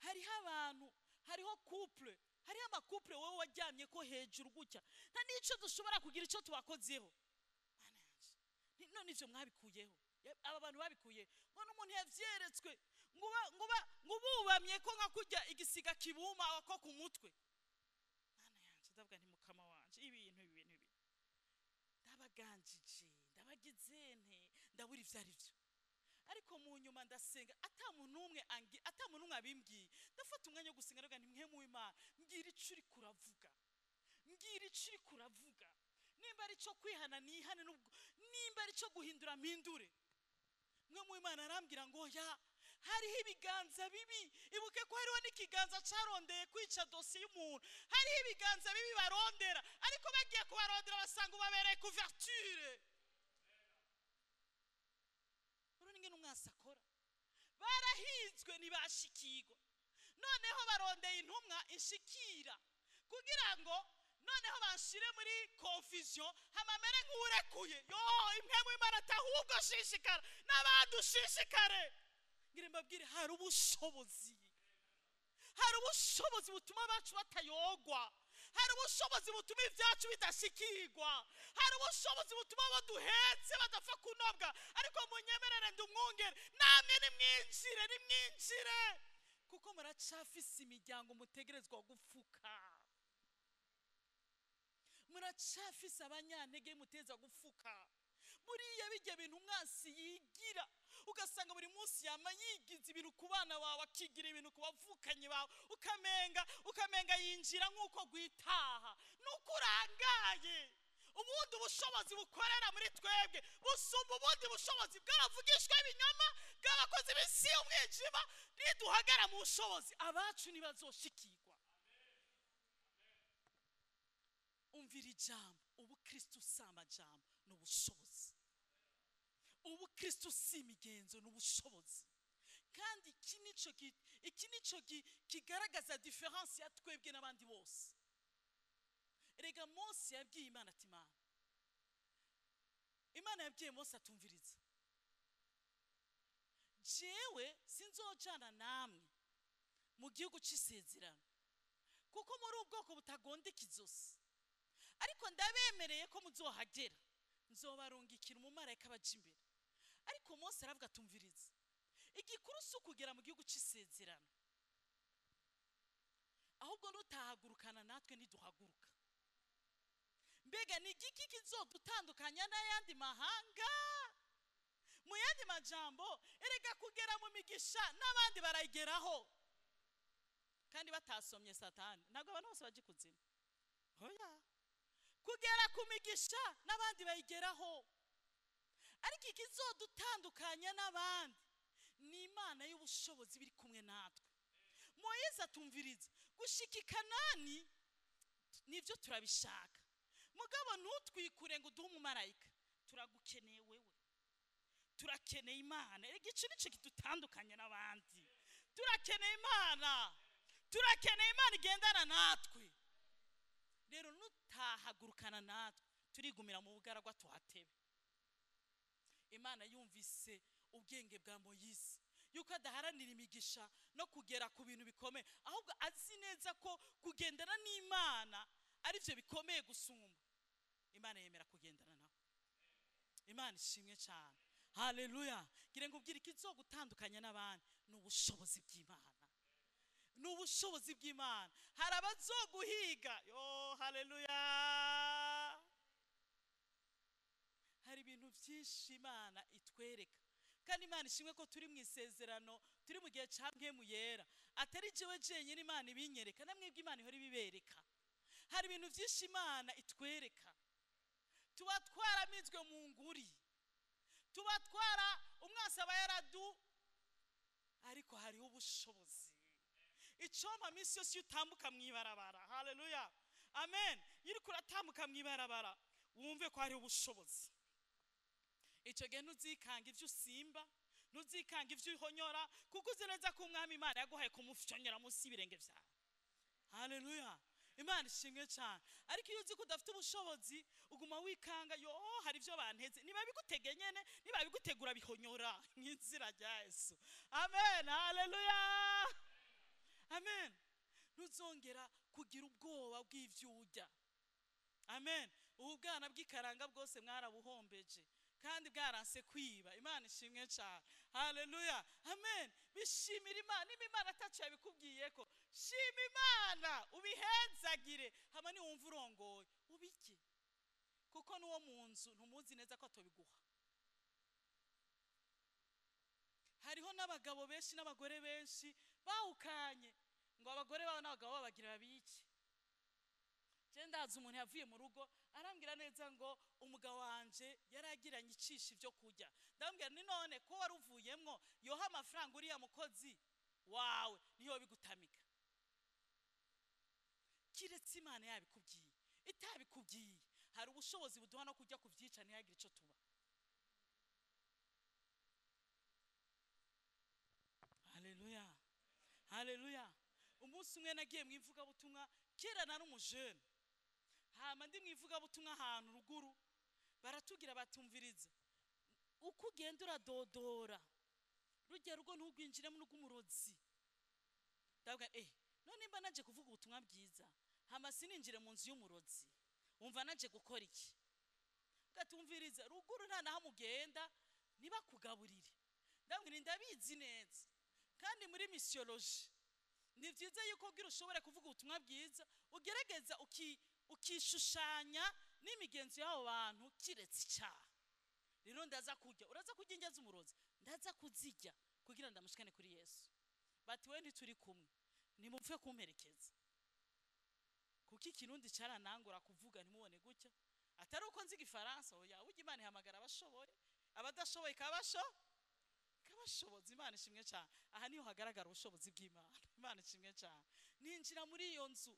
A: hariho abantu, hariho couple, hariho amakouple wowe waryamye ko hejuru gutya, nta n'ico dushobora kugira ico tubakozeho. Mana yanje, none ivyo mwabikuyeho? Aba bantu babikuye ngo n'umuntu yavyeretswe, ngo ububamye ko nka kurya igisiga kibuma ko ku mutwe. Mana yanje, ndavuga nti mukama wanje, ibintu ibi bintu ibi ndabaganjije, ndabagize nte, ndabura ivyo ari vyo. Ariko mu nyuma ndasenga, ata muntu umwe angi, ata muntu umwe abimbwiye. Ndafata umwanya wo gusenga, ndavuga nti Mpwemu w'Imana, mbwira ico uri kuravuga, mbwira ico uri kuravuga. Nimba ari ico kwihana nihane, nubwo nimba ari ico guhindura mpindure. Mpwemu w'Imana arambwira ngo ya, hariho ibiganza bibi. Ibuke ko hariho n'ikiganza carondeye kwica dosiye y'umuntu. Hariho ibiganza bibi barondera, ariko bagiye kubarondera basanga ubabereye couverture. Urabona ingene umwasi akora? Barahizwe ntibashikirwa, noneho barondeye intumwa inshikira kugira ngo noneho banshire muri confusion, hamamere nk'urekuye. Yo, Impwemu y'Imana ati ahubwo shishikara n'abandi ushishikare. Ngira mbabwire, hari ubushobozi, hari ubushobozi butuma abacu batayogwa, hari ubushobozi butuma ibyacu bidashikirwa, hari ubushobozi butuma abo duhetse badapfa kunobwa. Ariko munyemerere ndi umwungere, namwe nimwinjire, nimwinjire, kuko muracafise imiryango mutegerezwa gufuka, muracafise abanyantege muteza gufuka. Buriya bijya bintu umwansi yigira, ugasanga buri munsi yama yigiza ibintu ku bana bawe, akigira ibintu ku bavukanyi bawe, ukamenga yinjira nk'uko gwitaha, nuko urangaye. Ubundi ubushobozi bukorera muri twebwe busumba ubundi bushobozi bw'abavugishwa ibinyoma, bw'abakozi b'isi y'umwijima. Niduhagara mu bushobozi, abacu ntibazoshikirwa. Umvira ijambo, ubukristo si amajambo, ni ubushobozi. Ubukristo si imigenzo, ni ubushobozi. Kandi iki nico kigaragaza difference ya twebwe n'abandi bose. Erega Mose yabwiye Imana ati, Imana, Imana yabwiye Mose atumviriza, jewe sinzojana namwe mu gihugu c'isezerano, kuko muri ubwoko butagondeka izosi, ariko ndabemereye ko muzohagera, nzobarungikira umumarayika abaja imbere. Ariko Mose aravuga atumviriza, igikuru si ukugera mu gihugu c'isezerano, ahubwo nutahagurukana natwe ntiduhaguruka. Mbega ni igiki kizodutandukanya n'ayandi mahanga? Mu yandi majambo, erega kugera mu migisha n'abandi barayigeraho, kandi batasomye Satani. Ntabwo abantu bose baje kuzimu. Oya, kugera ku migisha n'abandi bayigeraho, ariko ikizodutandukanya n'abandi ni Imana y'ubushobozi biri kumwe natwe. Moyize Moyise atumviriza gushika i Kanani nibyo turabishaka, mugabo ntutwikure ngo uduhe umumarayika, turagukeneye wewe, turakeneye Imana. Igice nicyo kidutandukanye n'abandi, turakeneye Imana, turakeneye Imana igendana natwe. Rero nutahagurukana natwe turigumira mu bugaragwa tuhatebe. Imana yumvise ubwenge bwa Moyise yuko adaharanira imigisha no kugera ku bintu bikomeye, ahubwo azi neza ko kugendana n'Imana arivyo bikomeye gusumba. Imana yemera kugendana nawe. Imana ishimwe cyane. Haleluya. Ngira ngo ubwire ikizogutandukanya n'abandi ni ubushobozi bw'Imana, ni ubushobozi bw'Imana. Hari abazoguhiga. Yo, haleluya. Hari ibintu byinshi Imana itwereka, kandi Imana ishimwe ko turi mu isezerano, turi mu gihe ca mpwemu yera, atari jewe jenyine Imana ibinyereka, namwebwe Imana ihora ibibereka. Hari ibintu byinshi Imana itwereka, tuba twaramizwe mu nguri, tuba twara umwasi aba yaradu, ariko hariho ubushobozi. Icompa minsi yose iyo utambuka mu ibarabara, haleluya, amen, iyo uriko uratambuka mu ibarabara wumve ko hariho ubushobozi. Icyo gihe ntuzikanga ibyo usimba, ntuzikanga ibyo uhonyora, kuko uzi neza ko Umwami Imana yaguhaye kumufyonyora munsi y'ibirenge byawe. Haleluya. Imana ishimwe cyane. Ariko iyo uzi ko udafite ubushobozi uguma wikanga, yo hari ibyo banteze, niba bigutege nyene, niba bigutegura bihonyora nk'inzira rya Yesu. Amen, haleluya, amen. Ntuzongera kugira ubwoba bw'ivyo urya. Amen. Ubu bwana bw'ikaranga bwose mwarabuhombeje kandi bwaranse kwiba. Imana ishimwe cyane. Haleluya, amen. Bishimira Imana. Niba Imana ataco yabikubwiye ko, shima Imana ubihenzagire, hama niwumva urongoye ubike, kuko n'uwo mu nzu ntumuzi neza ko atobiguha. Hariho n'abagabo benshi n'abagore benshi bawukanye ngo abagore babo n'abagabo babo bagira babiki. Je ndazi umuntu yavuye mu rugo arambwira neza ngo umugabo wanje yaragiranye icisha ibyo kurya. Ndambwira ni none ko wari uvuyemwo yoha amafaranga uriya mukozi wawe niyo bigutamika. Kiretse Imana yabikubwiye, itabikubwiye hari ubushobozi buduha no kujya kuvyica ntihagire ico tuba. Haleluya, haleluya. Umunsi umwe nagiye mu ivugabutumwa, kera nari umujene, hama ndi mu ivugabutumwa ahantu ruguru, baratubwira batumviriza uko ugenda uradodora rujya rugo ntugwinjiremo n'ugumurozi. Ndavuga none mba naje kuvuga ubutumwa bwiza hama sininjire mu nzu y'umurozi, wumva naje gukora iki? Ugatumviriza ruguru nta naho mugenda nibakugaburire. Ndabwira ndabizi neza, kandi muri missiologie ni byiza yuko ubwira ushobora kuvuga ubutumwa bwiza ugerageza ukishushanya n'imigenzo y'abo bantu kiretse icyaha. Rero ndaza kurya, uraza kurya indya z'umurozi, ndaza kuzirya kugira ndamushikane kuri Yesu. Bati we ntituri kumwe, nimupfe kumperekeza, kuko ikirundi cyaranangura kuvuga ntimubone gutya, atari uko nzi igifaransa. Oya, burya Imana ihamagara abashoboye, abadashoboye ikabashoboza. Imana ishimwe cyane. Aha niho hagaragara ubushobozi bw'Imana. Imana ishimwe cyane. Ninjira muri iyo nzu,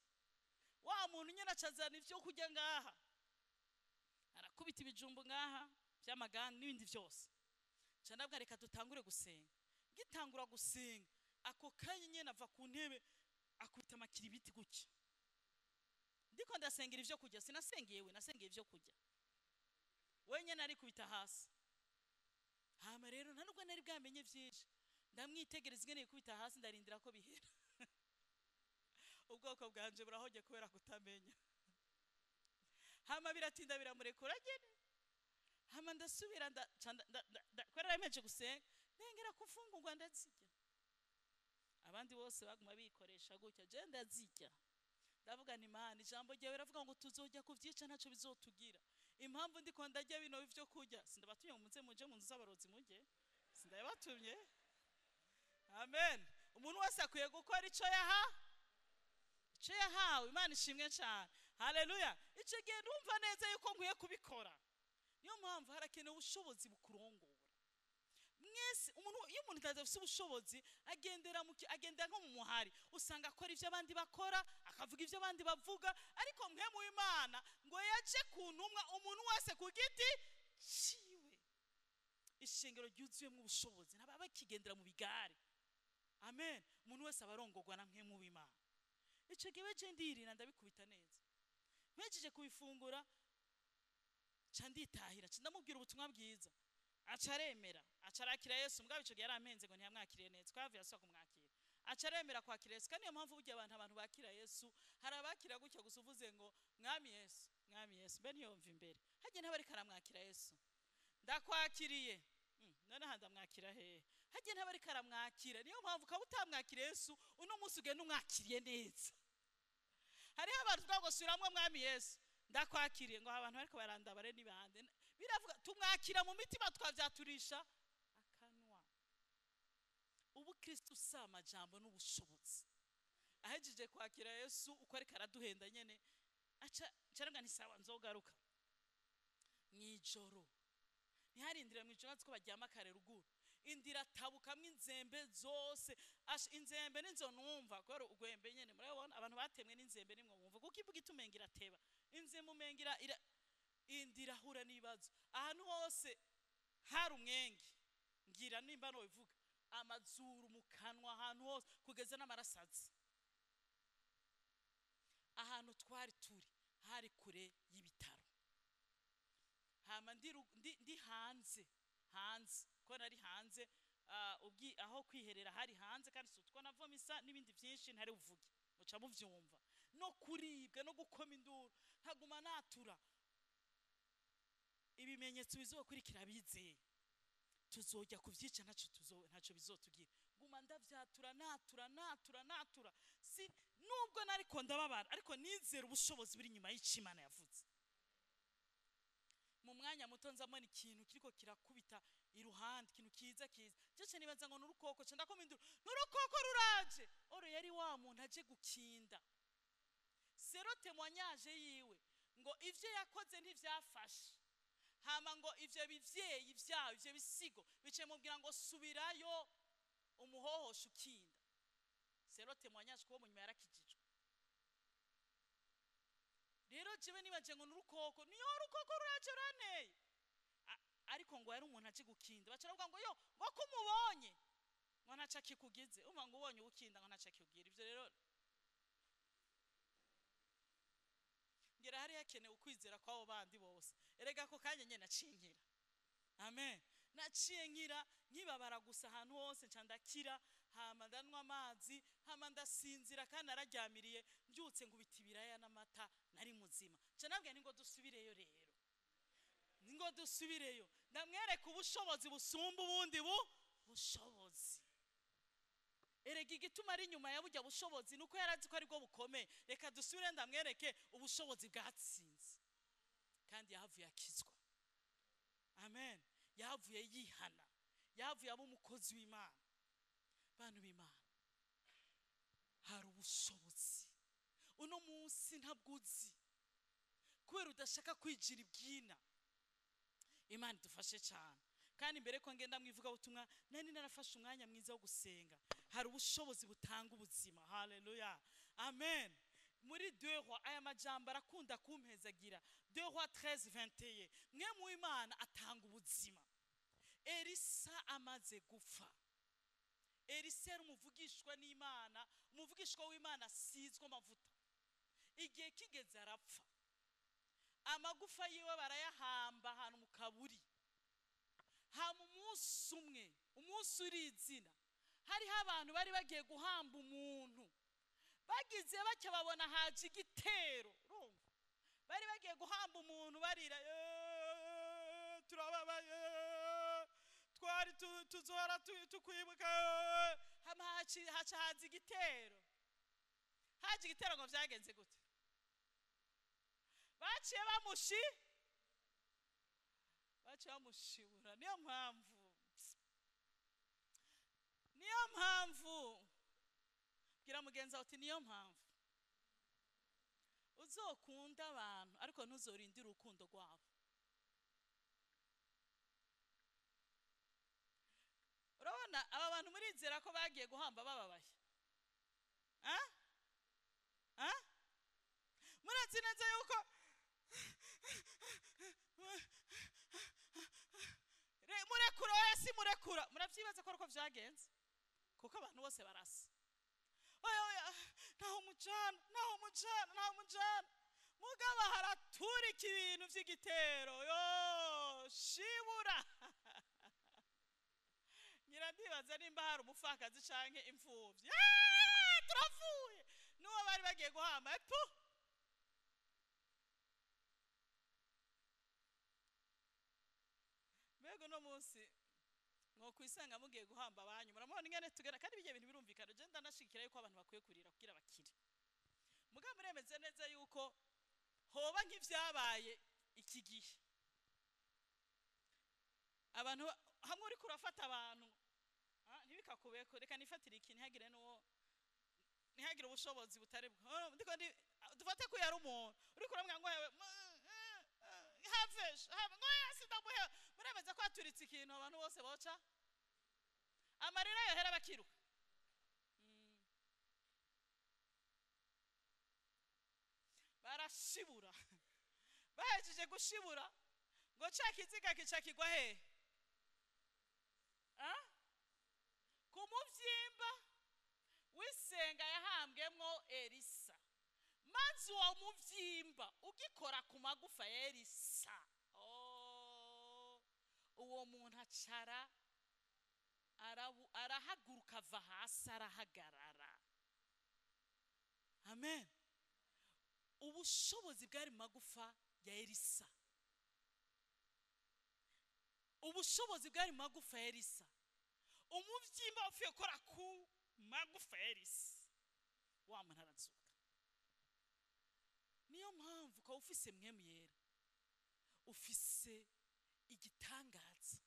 A: wa muntu nyine acazana ibyo kurya ngaha, arakubita ibijumbu ngaha by'amagani n'ibindi byose. Nca ndabwira reka dutangure gusenga. Ngitangura gusenga ako kanya nyine ava ku ntebe akubita amakiribiti gutya. Ndiko ndasengera ibyo kurya, sinasengeye we, nasengeye ibyo kurya. Wenyine arikubita hasi. Hama rero nta nubwo nari bwamenye byinshi, ndamwitegereza ingene yikubita hasi, ndarindira ko bihera. Ubwoko bwanje burahogye kubera kutamenya. Hama biratinda biramurekura nyene. Hama ndasubira kubera nari gusenga, ndengera kufungurwa ndazirya. Abandi bose baguma bikoresha gutya, je ndazirya. Ndavuga nti Imana, ijambo ryawe riravuga ngo tuzojya kuvyica ntaco bizotugira. Impamvu ndiko ndarya bino bivyo kurya, sindabatumye ngo muze muje mu nzu z'abarozi murye, sindabatumye. Amen. Umuntu wese akwiye gukora ico yahawe. Imana ishimwe cyane. Haleluya. Ico gihe ndumva neza yuko nkwiye kubikora. Niyo mpamvu harakenewe ubushobozi bukurongora. Mwese umuntu, iyo umuntu adafite ubushobozi agendera mu agendera nko mu muhari, usanga akora ibyo abandi bakora, akavuga ibyo abandi bavuga. Ariko Mpwemu w'Imana ngo yaje ku ntumwa, umuntu wese ku giti ciwe. Ishengero ryuzuyemo ubushobozi ntaba bakigendera mu bigare. Amen. Umuntu wese aba arongorwa na Mpwemu w'Imana. Ico gihe je ndirira, ndabikubita neza, mpejeje kubifungura ca nditahira, ca ndamubwira ubutumwa bwiza, aca aremera, aca arakira Yesu. Mugabo ico gihe yarampenze ngo ntiyamwakiriye neza, twavuye asubira kumwakira, aca aremera kwakira Yesu. Kandi niyo mpamvu burya abantu bakira Yesu, hari abakira gutya gusa, uvuze ngo "Mwami Yesu, Mwami Yesu", mbe ntiyumva imbere hagiye ntaba ariko aramwakira Yesu. "Ndakwakiriye." None aha ndamwakira hehe? Hagiye ntaba ariko aramwakira. Niyo mpamvu ukaba utamwakira Yesu uno munsi, ugenda umwakiriye neza. Hariho abantu tuvuga ngo "Subiramwo Mwami Yesu, ndakwakiriye", ngo abantu bariko barandabare ni bande? Biravuga tumwakira mu mitima, twavyaturisha akanwa. Ubu Kristo si amajambo n'ubushobozi. Ahejeje kwakira Yesu, uko ariko araduhenda nyene, aca ncaramwa nti "Sawa, nzogaruka mw'ijoro." Ntiharindire mw'ijoro, azi ko baryama kare ruguru. Indira tabukamwo inzembe zose. Inzembe nizo numva kubera ugwembe nyene murabona abantu batemwe n'inzembe nimwe wumva, kuko ivuga itumenga irateba inzembe, umenga indira ahura n'ibibazo. Ahantu hose hari umwenge, ngira nimba nobivuga, amazuru, mu kanwa, ahantu hose, kugeza n'amarasazi. Ahantu twari turi hari kure y'ibitaro. Hama ndi hanze ko nari hanze, aho kwiherera hari hanze, kandi si utwo navoma isa n'ibindi byinshi ntari buvuge, muca muvyumva, no kuribwa no gukoma induru, nkaguma natura. Ibimenyetso bizokurikira abizeye, tuzojya kuvyica, ntaco bizotugira. Guma ndavyatura, natura, natura, natura. Si nubwo nariko ndababara, ariko nizera ubushobozi buri inyuma y'ico Imana yavuze. Mu mwanya muto nzamubona ikintu kiriko kirakubita iruhande, ikintu kiza kiza cece, nibaza ngo n'urukoko, ca ndakoma induru, "N'urukoko ruraje!" Oro yari wa muntu aje gukinda. Selon témoignage yiwe, ngo ivyo yakoze ntivyafashe. Hama ngo ivyo bivyeyi vyawe, ivyo bisigo bice mubwira ngo "Subirayo umuhohosha ukinda." Selon témoignage, kuko mu nyuma yarakijijwe. Rero jewe nibaje ngo n'urukoko, niyo urukoko ruraje ruranteye. Ariko ngo yari umuntu aje gukinda. Baca baravuga ngo yo ngo ko umubonye ngo ntaco akikugize. Umva ngo ubonye uwukinda ngo ntaco akikugira. Ivyo rero ngira hari hakenewe ukwizera kw'abo bandi bose. Erega ako kanya nyene naciye nkira. Amen. Naciye nkira nkibabara gusa ahantu hose, nca ndakira. Hama ndanywa amazi, hama ndasinzira, kandi nararyamiriye. Mbyutse nkubita ibiraya n'amata, nari muzima. Nca nabwiye nti ngo dusubireyo rero, ngo dusubireyo ndamwereka ubushobozi busumba ubundi bushobozi. Erega igituma ari inyuma ya burya bushobozi nuko yari azi ko aribwo bukomeye. Reka dusubire ndamwereke ubushobozi bwatsinze. Kandi yahavuye akizwa. Amen. Yahavuye yihana, yahavuye aba umukozi w'Imana. Bantu b'Imana, hari ubushobozi uno munsi ntabwo uzi kubera udashaka kwigira ibwina. Imana idufashe cyane. Kandi mbere ko ngenda mu ivugabutumwa, nari narafashe umwanya mwiza wo gusenga. Hari ubushobozi butanga ubuzima. Haleluya, amen. Muri 2 Rois, aya majambo arakunda kumpezagira, 2 Rois 13:21, Mpwemu w'Imana atanga ubuzima. Elisa amaze gupfa, Elisa yari umuvugishwa n'Imana, umuvugishwa w'Imana asizwe amavuta. Igihe kigeze arapfa, amagufa yiwe barayahamba ahantu mu kaburi. Hama umunsi umwe, umunsi uri izina, hariho abantu bari bagiye guhamba umuntu. Bagize batya babona haje igitero. Urumva bari bagiye guhamba umuntu, barira, "Turababaye, twari tuzohora tukwibuka." Hama haca haza igitero. Haje igitero, ngo vyagenze gute? Baciye bamushibura. Niyo mpamvu bwira mugenzi wawe uti "Niyo mpamvu uzokunda abantu, ariko ntuzorindire urukundo rwabo." Urabona aba bantu murizera ko bagiye guhamba bababaye. Ah? Ah? Murazi neza yuko murekura, oya si murekura. Muravyibaza ko ariko vyagenze, kuko abantu bose barasa. Oya oya, ntaho mujana, ntaho mujana, ntaho mujana. Mugaba haraturika ibintu vy'igitero. Yo shibura. Ngira ndibaza nimba hari umupfakazi canke imfuvyi. Turapfuye. N'uwo bari bagiye guhamba epu. Mbega uno munsi mwokwisanga mugiye guhamba abanyu, muramubona ingene tugera, kandi bijya bintu birumvikana. Je ndanashikira yuko abantu bakwiye kurira kugira bakire. Mugabo muremeze neza yuko hoba nk'ivyabaye iki gihe. Abantu hamwe uriko urafata abantu, ntibikakubeko, reka nifatire iki, ntihagire n'uwo, ntihagire ubushobozi butari bwo. Ndiko ndi dufate ko yari umuntu uriko uramubwira ngo hewe, have, have, ngo yasi ndamuhewe. Muremeza ko haturitse ikintu abantu bose boca amarira yohera bakiruka. Barashibura. Bahejeje gushibura ngo ca kiziga kica kigwa hehe? Ah? Ku muvyimba w'isenga yahambwemwo Elisa. Maze uwo muvyimba ugikora ku magufa ya Elisa, oh, uwo muntu acara arahaguruka ava hasi arahagarara. Amen. Ubushobozi bwari mu magufa ya Elisa. Ubushobozi bwari mu magufa ya Elisa. Umuvyimba wapfuye gukora ku magufa ya Elisa, wa muntu arazuka. Niyo mpamvu ukaba ufise Mpwemu Yera, ufise igitangaza.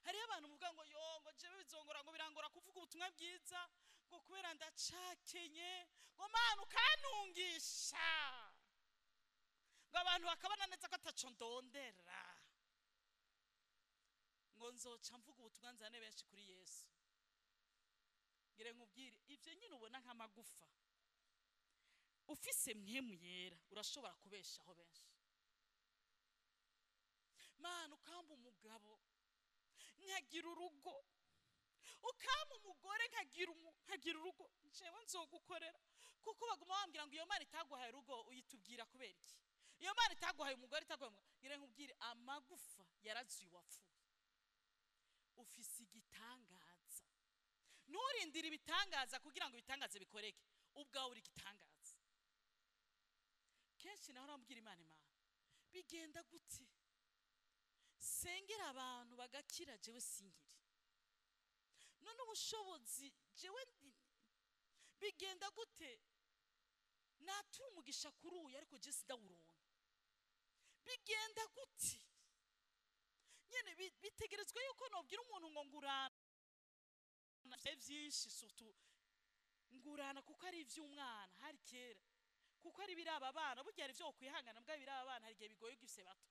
A: Hariho abantu muvuga ngo yo, ngo jewe bizongora, ngo birangora kuvuga ubutumwa bwiza, ngo kubera ndacakenye, ngo Mana ukantungisha, ngo abantu bakabona neza ko ataco ndondera, ngo nzoca mvuga ubutumwa nzane benshi kuri Yesu. Ngire nkubwire, ivyo nyine ubona nk'amagufa, ufise Mpwemu Yera urashobora kubeshaho benshi. Mana ukamba umugabo nkagira urugo, ukamba umugore nkagira urugo, jewe nzogukorera. Kuko baguma bambwira ngo iyo Mana itaguhaye urugo uyitubwira kubera iki? Iyo Mana itaguhaye umugore, itaguhaye umugabo. Ngire nkubwire, amagufa yarazuye uwapfuye. Ufise igitangaza. Nturindire ibitangaza kugira ngo ibitangaze bikoreke, ubwawe uri igitangaza. Kenshi naho urambwira Imana, Imana bigenda gute? Sengera abantu bagakira, jewe sinkiri. None ubushobozi jewe bigenda gute? Natura umugisha kuri uyu ariko je sindawuronka. Bigenda gute? Nyene bitegerezwa yuko nobwira umuntu ngo ngurana vyinshi, surtout ngurana kuko ari ivy'umwana, hari kera, kuko ari biraba abana, burya hari ivyo wokwihangana mbwa biraba abana, hari igihe bigoye ugifise bato.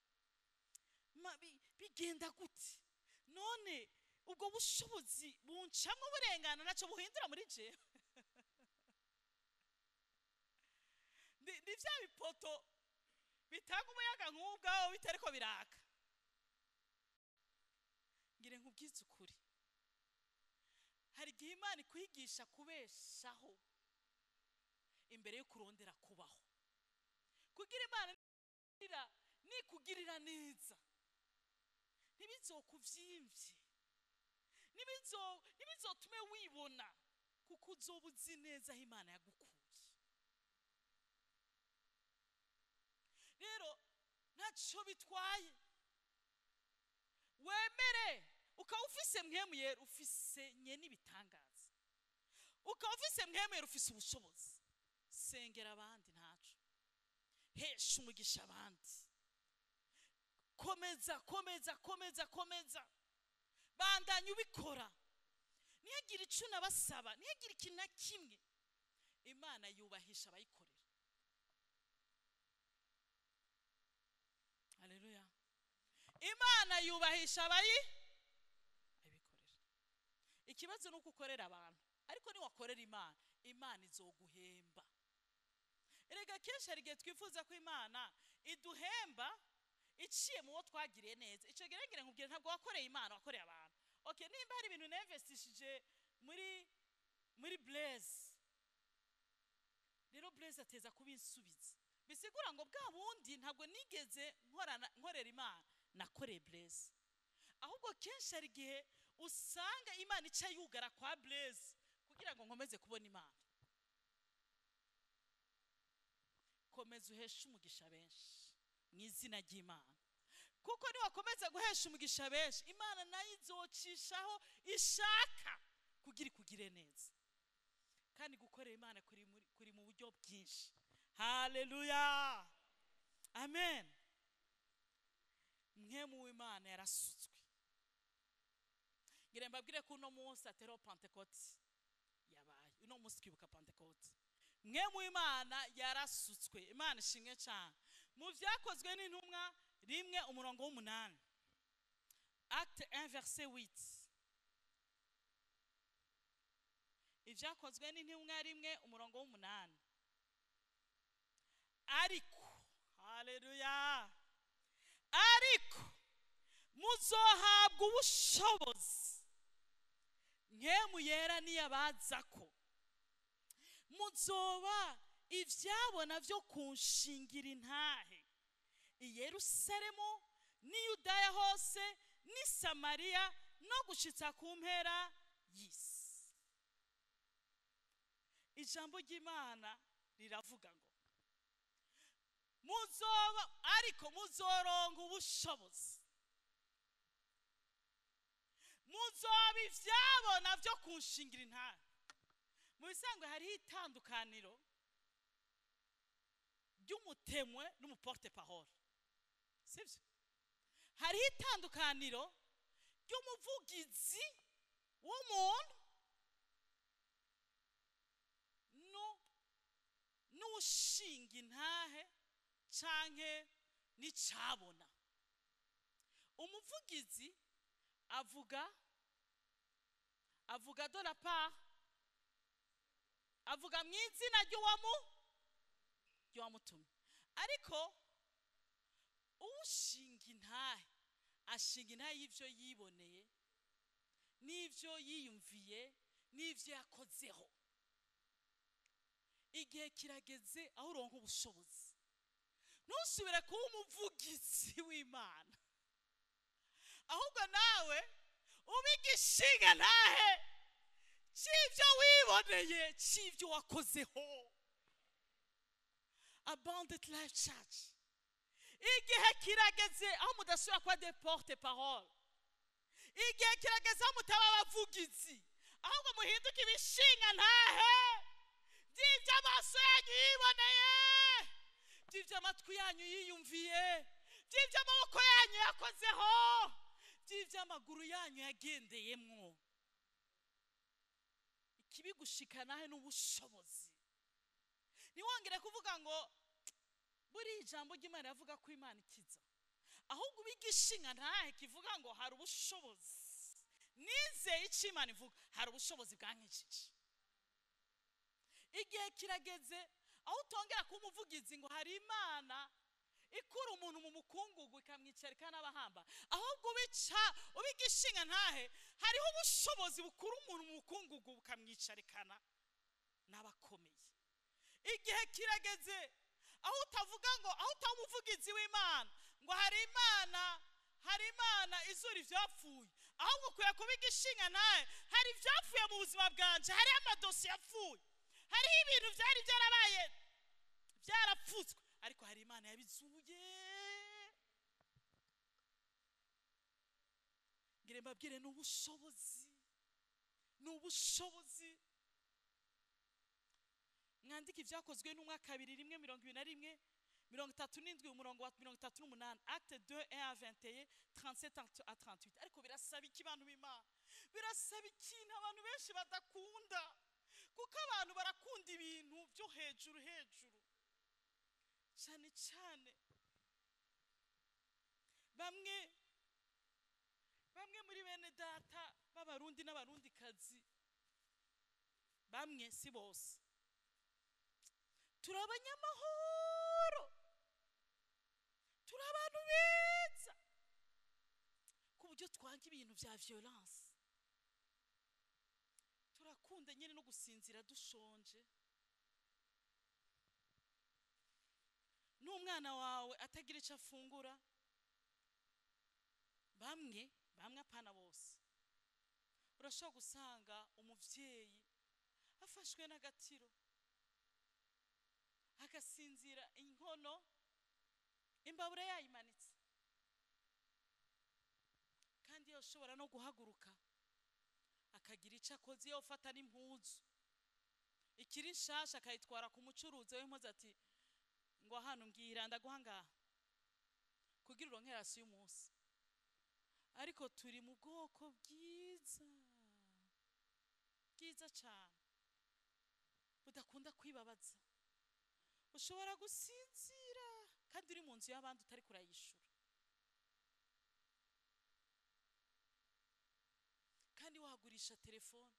A: Bigenda gute? None ubwo bushobozi buncamwo burengana naco buhindura muri jewe. Ni vya bipoto bitanga umuyaga nk'ubwawo bitariko biraka. Ngire nkubwize ukuri, hari igihe Imana ikwigisha kubeshaho imbere yo kurondera kubaho. Kugira Imana nikugirira neza, ntibizokuvyimbye, ntibizotume wibona, kuko uzoba uzi neza aho Imana yagukuye. Rero ntaco bitwaye, wemere ukaba ufise Mpwemu Yera, ufise nyene ibitangaza, ukaba ufise Mpwemu Yera, ufise ubushobozi. Sengera abandi ntaco, hesha umugisha abandi, komeza, komeza, komeza, komeza, bandanya ubikora. Ntihagire ico unabasaba, ntihagire ikintu na kimwe. Imana yubahisha abayikorera. Haleluya. Imana yubahisha abayikorera. Ikibazo ni uko ukorera abantu, ariko niwakorera Imana, Imana izoguhemba. Erega kenshi hari igihe twifuza ko Imana iduhemba iciye mu wo twagiriye neza. Icyo gihe ngira nkubwire, ntabwo wakoreye Imana, wakoreye abantu. Okay, nimba hari ibintu ninvestishije muri Blaise, rero Blaise ateza kubinsubiza. Bisigura ngo bwa bundi ntabwo nigeze nkorera Imana, nakoreye Blaise. Ahubwo kenshi hari igihe usanga Imana ica yugara kwa Blaise kugira ngo nkomeze kubona Imana. Komeza uheshe umugisha benshi mu izina ry'Imana, kuko niwakomeza guhesha umugisha benshi, Imana nayo izocishaho ishaka kugira ikugire neza. Kandi gukorera Imana kuri mu buryo bwinshi. Haleluya, amen. Mpwemu w'Imana yarasutswe. Ngira mbabwire ko uno munsi atariho Pentecote yabaye. Uno munsi twibuka Pentecote. Mpwemu w'Imana yarasutswe. Imana ishimwe cyane. Mu byakozwe n'intumwa 1 umurongo w'8, Acte 1 verset 8. Ibyakozwe n'intumwa 1 umurongo w'8. Ariko, haleluya, ariko muzohabwa ubushobozi Mpwemu Yera niyabazako, muzoba ivyabona vyo kunshingira intahe i Yerusalemu n'i Yudaya hose n'i Samariya no gushitsa ku mpera y'isi. Ijambo ry'Imana riravuga ngo muzoba, ariko muzoronka ubushobozi, muzoba ivyabona vyo kunshingira intahe. Mu bisanzwe hariho itandukaniro ry'umutemwe n'umuporte parole, sivyo? Hariho itandukaniro ry'umuvugizi w'umuntu n'ushinga intahe canke n'icabona. Umuvugizi avuga de la part, avuga mu izina ry'uwamutumye. Ariko ushinga intahe ashinga intahe y'ivyo yiboneye n'ivyo yiyumviye n'ivyo yakozeho. Igihe kirageze aho uronka ubushobozi, ntusubire kuba umuvugizi w'Imana, ahubwo nawe ube igishinga ntahe c'ivyo wiboneye, c'ivyo wakozeho. Abundant Life Church, igihe kirageze aho mudasubira kuba des porte parole. Igihe kirageze aho mutaba abavugizi, ahubwo muhinduke ibishinga ntahe by'ibyo amaso yanyu yiboneye, by'ibyo amatwi yanyu yiyumviye, by'ibyo amaboko yanyu yakozeho, by'ibyo amaguru yanyu yagendeyemwo. Ikibigushikanahe n'ubushobozi. Ntiwongere kuvuga ngo buri ijambo ry'Imana yavuga ko Imana ikiza, ahubwo ubigishinga ntahe kivuga ngo hari ubushobozi. Nizeye icyo Imana ivuga, hari ubushobozi bwankijije. Igihe kirageze aho utongera kuba umuvugizi ngo hari Imana ikura umuntu mu mukungugu ikamwicarika n'abahamba, ahubwo ubigishinga ntahe hariho ubushobozi bukura umuntu mu mukungugu bukamwicarikana n'abakomeye. Igihe kirageze aho utavuga ngo, aho utaba umuvugizi w'Imana ngo hari Imana izura ivyapfuye, ahubwo ukwiye kuba igishinga ntahe hari ivyapfuye mu buzima bwanje, hari amadosiye yapfuye, hariho ibintu vyari byarabaye byarapfutswe, ariko hari Imana yabizuye. Ngire mbabwire, n'ubushobozi, n'ubushobozi. Mwandike ibyakozwe n'umwa 2 1 21 37 umurongo wa 38, Acte 2 1 à 21, 37 à 38. Ariko birasaba iki bantu b'Imana? Birasaba ikintu abantu benshi badakunda, kuko abantu barakunda ibintu byo hejuru hejuru cyane cyane. Bamwe Bamwe muri bene data b'abarundi n'abarundikazi, bamwe si bose, turi abanyamahoro, turi abantu beza ku buryo twanga ibintu bya violence. Turakunda nyine no gusinzira dushonje. N'umwana wawe atagira icyo afungura, bamwe bamwe apana bose, urashobora gusanga umuvyeyi afashwe n'agatiro agasinzira inkono imbabura yayimanitse, kandi yoshobora no guhaguruka akagira icyo akoze, yofata n'impuzu ikiri nshasha akayitwara ku mucuruzi w'impuzu ati ngo hano mbwira ndaguha ngaha kugira uronke rasi y'umunsi. Ariko turi mu bwoko bwiza bwiza cyane budakunda kwibabaza. Ushobora gusinzira kandi uri mu nzu y'abandi utari kurayishura, kandi wagurisha telefone.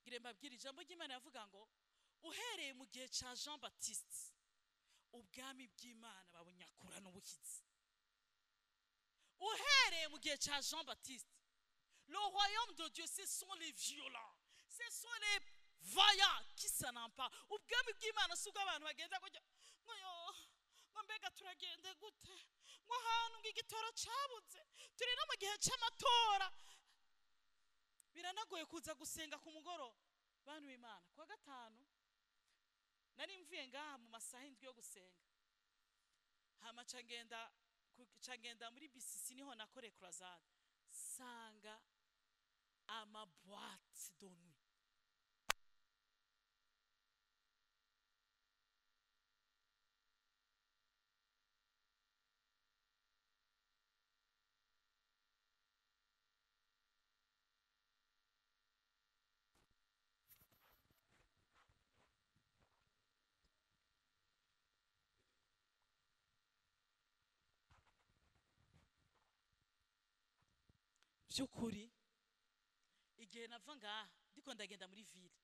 A: Ngire mbabwire ijambo ry'Imana yavuga ngo uhereye mu gihe ca Jean Baptiste ubwami bw'Imana babunyakura n'ubuhizi. Uhereye mu gihe ca Jean Baptiste, le royaume de Dieu, ce sont les violents, ce sont les vaillants qui s'en emparent. Ubwami bw'Imana si ubw'abantu bagenda kujya ngo yo ngo mbega turagende gute, ngo ahantu ngo igitoro cabuze, turi no mu gihe c'amatora, biranagoye kuza gusenga ku mugoroba. Bantu b'Imana, kuwa gatanu nari mvuye ngaha mu masaha 7 yo gusenga, hama ca ngenda muri BCC niho nakore croisade, sanga ama boîte de nuit. By'ukuri igihe nava ngaha ndiko ndagenda muri ville,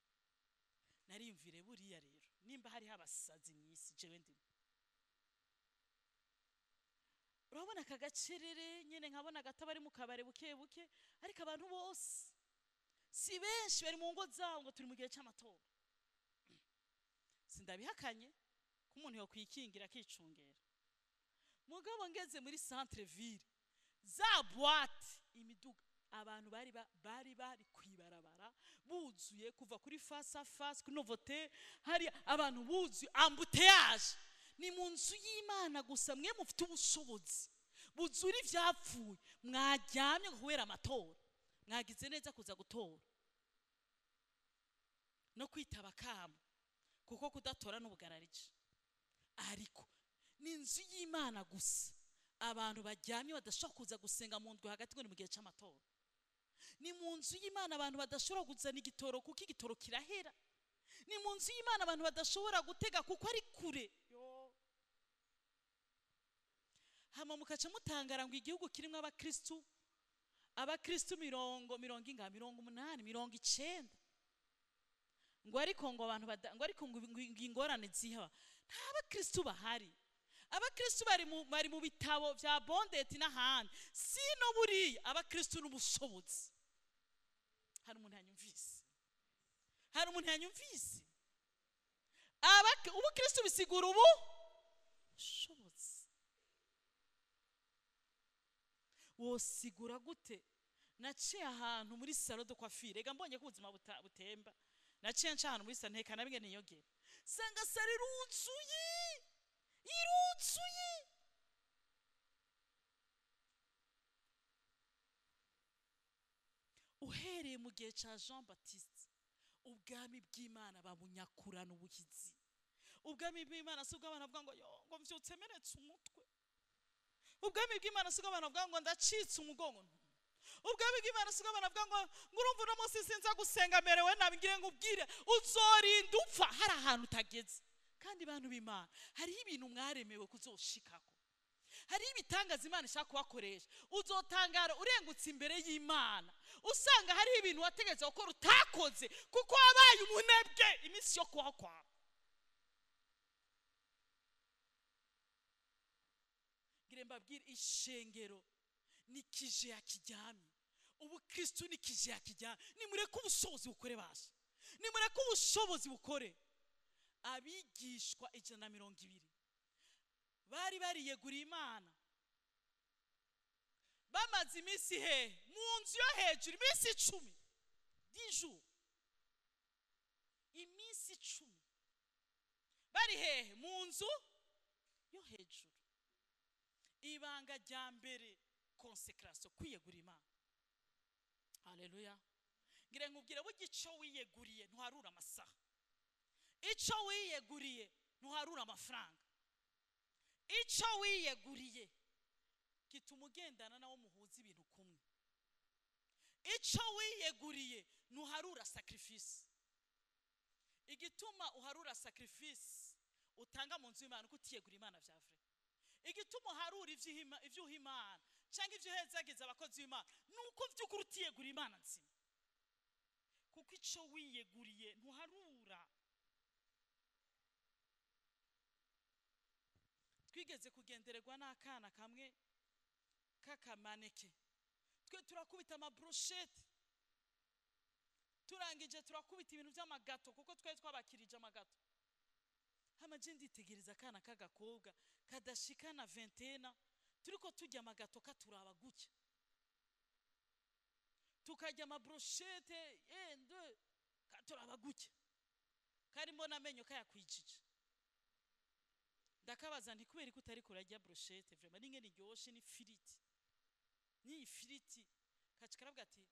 A: narimvire buriya rero nimba hariho abasazi mw'isi jewe ndimo. Urabona aka gacerere nyene nkabona gato bari mu kabare buke buke, ariko abantu bose si benshi bari mu ngo zabo ngo turi mu gihe c'amatora. Sindabihakanye ko umuntu yokwikingira akicungera, mugabo ngeze muri centre ville za boîte imiduga abantu bari bari kwibarabara buzuye kuva kuri face à face kuri Novotel, hari abantu buzuye embouteillage. Ni mu nzu y'Imana gusa mwe mufite ubushobozi buzura ivyapfuye, mwaryamye kubera amatora, mwagize neza kuza gutora no kwitaba kamo, kuko kudatora n'ubugararije. Ariko ni inzu y'Imana gusa abantu baryamye badashobora kuza gusenga mu ndwi hagati ngo ni mu gihe c'amatora. Ni mu nzu y'Imana abantu badashobora kuzana igitoro kuko igitoro kirahera. Ni mu nzu y'Imana abantu badashobora gutega kuko ari kure. Hama mukaca mutangara ngo igihugu kirimo abakristu, abakristu mirongo inga 80 90, ngo ariko ngo abantu ngo ariko ngo ingorane zihaba, nta bakristu bahari. Abakristu bari mu bitabo vya bondeti n'ahandi, sino buriya abakristu n'ubushobozi. Hari umuntu yanyumvise, hari umuntu yanyumvise. Ubukristu bisigura ubu bushobozi. Wosigura gute? Naciye ahantu muri salon de coiffure, ega mbonye ko ubuzima butemba, naciye nca ahantu muri salon nteka nabinge niyogera, sanga salon iruzuye iruzuye. Uhereye mu gihe ca Jean Baptiste ubwami bw'Imana babunyakurana ubuhizi. Ubwami bw'Imana si ubw'abantu bavuga ngo yo ngo mvyutse meretse umutwe. Ubwami bw'Imana si ubw'abantu bavuga ngo ndacitse umugongo. Ubwami bw'Imana si ubw'abantu bavuga ngo ngurumva uno munsi sinza gusenga merewe nabi, ngire ngubwire uzorinda upfa hari ahantu utageze. Kandi bantu b'Imana hariho ibintu mwaremewe kuzoshikako. Hari ibitangaza Imana ishaka kubakoresha. Uzotangara urengutse imbere y'Imana, usanga hari ibintu wategetse gukora utakoze kuko wabaye umunebwe iminsi yo kubaho kwawe. Ngire mbabwire, ishengero ni kije ya kijyamye, ubukristo ni kije ya kijyamye. Nimureke ubushobozi bukore basha, nimureke ubushobozi bukore. Abigishwa 120 bari bariyeguriye Imana, bamaze iminsi he mu nzu yo hejuru, iminsi 10 dijuru, iminsi 10 bari hehe? Mu nzu yo hejuru. Ibanga rya mbere, konsekrasiyo, kwiyegura Imana. Haleluya. Ngira nkubwire, burya ico wiyeguriye ntuharura amasaha, ico wiyeguriye ntuharura amafaranga, ico wiyeguriye gituma ugendana nawo muhuza ibintu kumwe, ico wiyeguriye ntuharura sacrifice. Igituma uharura sacrifice utanga mu nzu y'Imana uko utiyegura Imana vya vrai. Igituma uharura ivy'uha Imana canke ivyo uhezagiza abakozi b'Imana nuko vy'ukuri utiyegura Imana nzima, kuko ico wiyeguriye ntuharura. Twigeze kugendererwa n'akana kamwe k'akamaneke, twe turakubita amabrochette, turangije turakubita ibintu by'amagato kuko twari twabakirije amagato. Hama je nditegereza akana k'agakobwa kadashikana 21, turiko turya amagato katuraba gutya, tukarya amabrochette ende katuraba gutya, kari mbona amenyo kayakwijije. Ndakabaza nti kubera ko utari kurarya brochette vraiment n'ingene iryoshe ni firiti, ni ifiriti. Kaca karavuga ati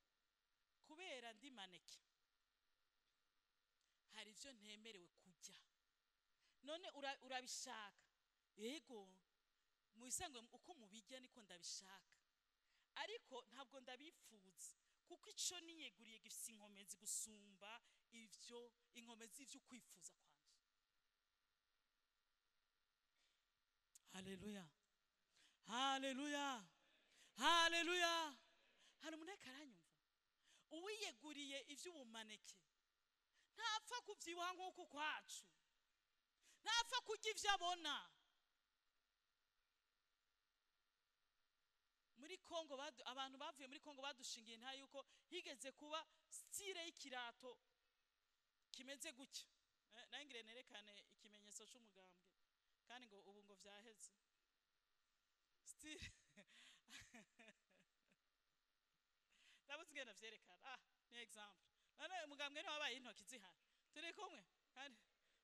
A: kubera ndi maneke hari ivyo ntemerewe kurya. None urabishaka? Yego, mu bisanzwe uko mubijya niko ndabishaka, ariko ntabwo ndabifuza kuko ico niyeguriye gifise inkomezi gusumba ivyo inkomezi ivyo kwifuza kwanje. Haleluya, haleluya, haleluya. Hari umuntu ariko aranyumva? Uwiyeguriye ivy'ubumaneke ntapfa kuvyibuha nk'uko kwacu, ntapfa kurya ivyo abona. Muri Kongo abantu bavuye muri Kongo badushingiye nta yuko higeze kuba style y'ikirato kimeze gutya. Nayo ngire nerekane ikimenyetso c'umugambwe, kandi ngo ubu ngo vyaheze. Style ndabuze ngenda vyerekana. Ni example. None umugambwe ni wabaye intoki zihari, turi kumwe kandi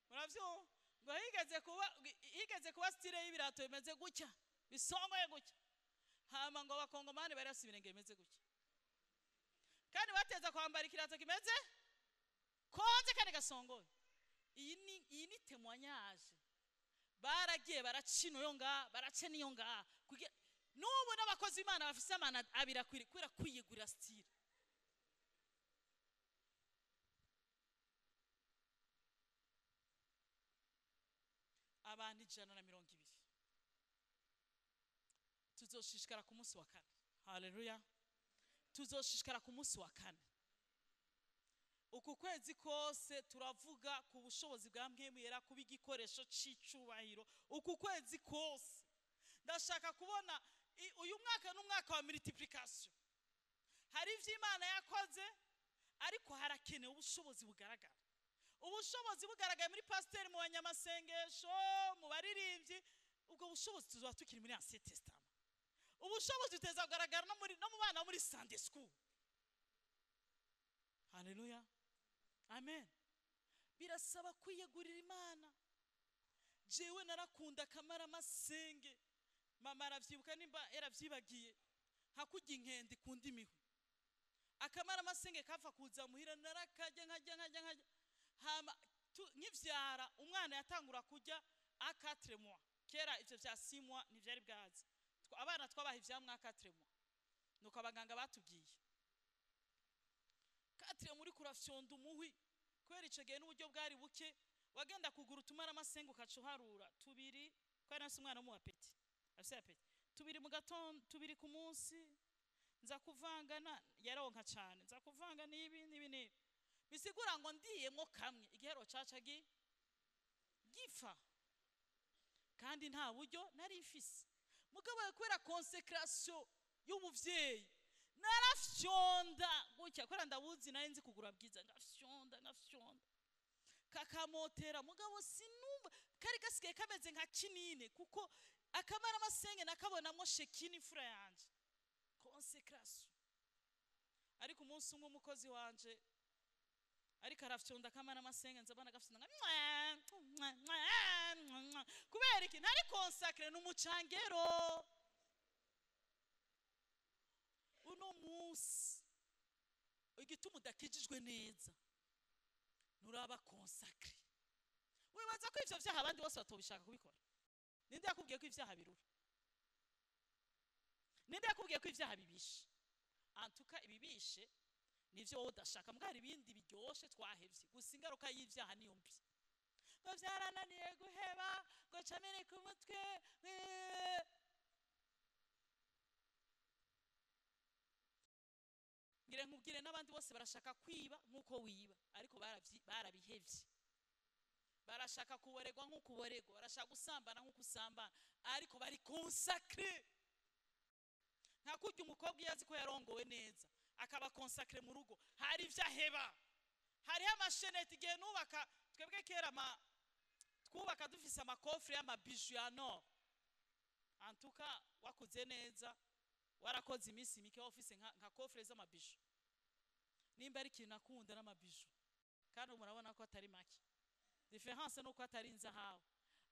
A: muravyumva ngo higeze kuba style y'ibirato bimeze gutya, bisongoye gutya. Hama ngo abakongomani bari bafise ibirenge bimeze gutya, kandi bateza kwambara ikirato kimeze konze kandi gasongoye. Iyi ni témoignage. Baragiye baracino yo nga, barace niyo nga. N'ubu n'abakozi b'Imana bafise amana abiri akwiri kubera kwiyegurira style. Abantu 120 tuzoshishikara ku munsi wa kane. Haleluya, tuzoshishikara ku munsi wa kane. Uku kwezi kose turavuga ku bushobozi bwa Mpwemu Yera kuba igikoresho c'icubahiro. Uku kwezi kose ndashaka kubona uyu mwaka n'umwaka wa multiplication. Hari ivyo Imana yakoze, ariko harakenewe ubushobozi bugaragara. Ubushobozi bugaragaye muri pasiteri, mu banyamasengesho, mu baririmbyi. Ubwo bushobozi tuzoba tukiri muri Ancien Testament. Ubushobozi buteza kugaragara no mu bana bo muri Sunday school. Haleluya, amen. Birasaba kwiyegurira Imana. Jewe narakunda akamara amasenge, mama aravyibuka nimba yaravyibagiye, hakurya inkende ikunda imihwi. Akamara amasenge kava kuza muhira, narakajya nkajya nkajya nkajya. Hama nkivyara umwana yatangura kurya a 4 mois. Kera ivyo vya 6 mois ntivyari bwaze. Abana twabaha ivyamwa a 4 mois. Nuko abaganga batubwiye 4 muri kurafyonda umuhwi, kubera ico gihe n'uburyo bwari buke, wagenda kugura utumara amasenga ukaca uharura tubiri, kubera nasi umwana w'umu apeti, afise apeti. Tubiri mu gatondo, tubiri ku munsi, nza kuvanga na yaronka cyane, nza kuvanga n'ibi n'ibi n'ibi. Bisigura ngo ndiyemwo kamwe igihero caca gipfa, kandi nta buryo nari mfise. Mugabo kubera consécration y'umuvyeyi narafyonda gutya, kubera ndabuzi nari nzi kugura bwiza, ngafyonda ngafyonda kakamotera. Mugabo sinumva kari gasigaye kameze nka kinine, kuko akamara amasenge nakabonamwo shekini, imfura yanje, consécration. Ariko umunsi umwe umukozi wanje ariko arafyonda akamara amasenge, nzabona agafyonda nka mwa, mwa, mwa, mwa. Kubera iki? Ntari consacré, n'umucangero. Uno munsi igituma udakijijwe neza, nturaba consacré. Wibaza ko ivyo vyaha abandi bose batobishaka kubikora? Ninde yakubwiye ko ivyaha birura? Ninde yakubwiye ko ivyaha bibishe? Antuka ibibishe nivyo wowe udashaka, mbwa hari ibindi biryoshe twahevye. Gusa ingaruka y'ivyaha niyo mbi. Ngo vyarananiye guheba, ngo cameneka umutwe. Ngire nkubwire, n'abandi bose barashaka kwiba nk'uko wiba, ariko barabihevye. Barashaka kuboregwa nk'uko uboregwa, barashaka gusambana nk'uko usambana, ariko bari consacré. Nka kurya umukobwa iyo azi ko yarongowe neza akaba consacré mu rugo, hari ivyo aheba. Hariho amasheneti. Igihe nubaka, twebwe kera twubaka dufise ama coffres y'ama bijoux ya nord. Antuka wakuze neza, warakoze iminsi mike, waba ufise nka coffre z'ama bijoux. Nimba ari ikintu akunda n'ama bijoux, kandi murabona ko atari make. Différence nuko atari inzahabu,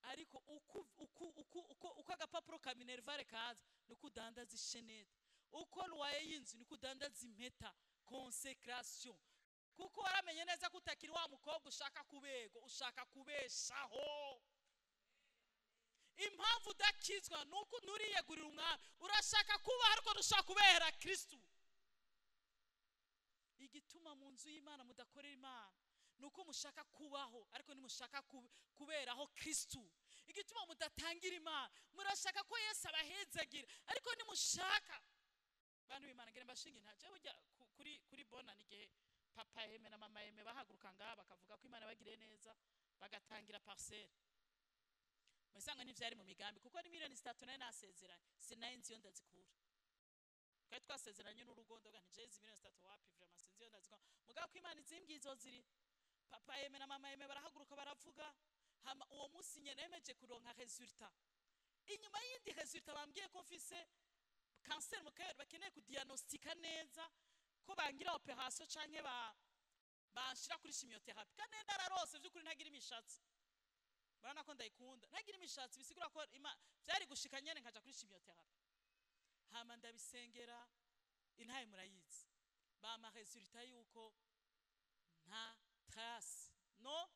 A: ariko uko agapapuro ka minerval kaza niko udandaza ishenete, uko loyer y'inzu niko udandaza impeta. Consécration, kuko waramenye neza ko utakiri wa mukobwa ushaka kubego, ushaka kubeshaho. Impamvu udakizwa nuko nturiyegurira Umwami. Urashaka kubaho ariko ntushaka kubera Kristu. Igituma mu nzu y'Imana mudakorera Imana nuko mushaka kubaho ariko ntimushaka kuberaho Kristu. Igituma mudatangira Imana, murashaka ko Yesu abahezagira ariko ntimushaka. Bantu b'Imana, ngira mbashinge ntaje burya kuri bona igihe papa Yeme na mama Yeme bahaguruka ngaha bakavuga ko Imana bagiriye neza bagatangira parcelle, musanga ntivyari mu migambi, kuko ni miliyoni 3 nari nasezeranye, sinari nzi iyo ndazikura. Twari twasezeranye n'urugo, ndavuga nti jezi miliyoni 3 wapi, vraiment sinzi iyo ndazikura. Mugabo ko Imana izimbwiye izo ziri. Papa Yeme na mama Yeme barahaguruka baravuga, hama uwo munsi nyene nemeje kuronka résultat. Inyuma y'indi résultat bambwiye ko mfise kanseri mu kabere, bakeneye kudiagnostika neza ko bangira opération canke ba banshira kuri chimiothérapie. Kandi nararose vy'ukuri ntagira imishatsi, murabona ko ndayikunda, ntagira imishatsi, bisigura ko vyari gushika nyene nkaja kuri chimiothérapie. Hama ndabisengera, intaye murayizi, bampa résultat yuko nta trace, no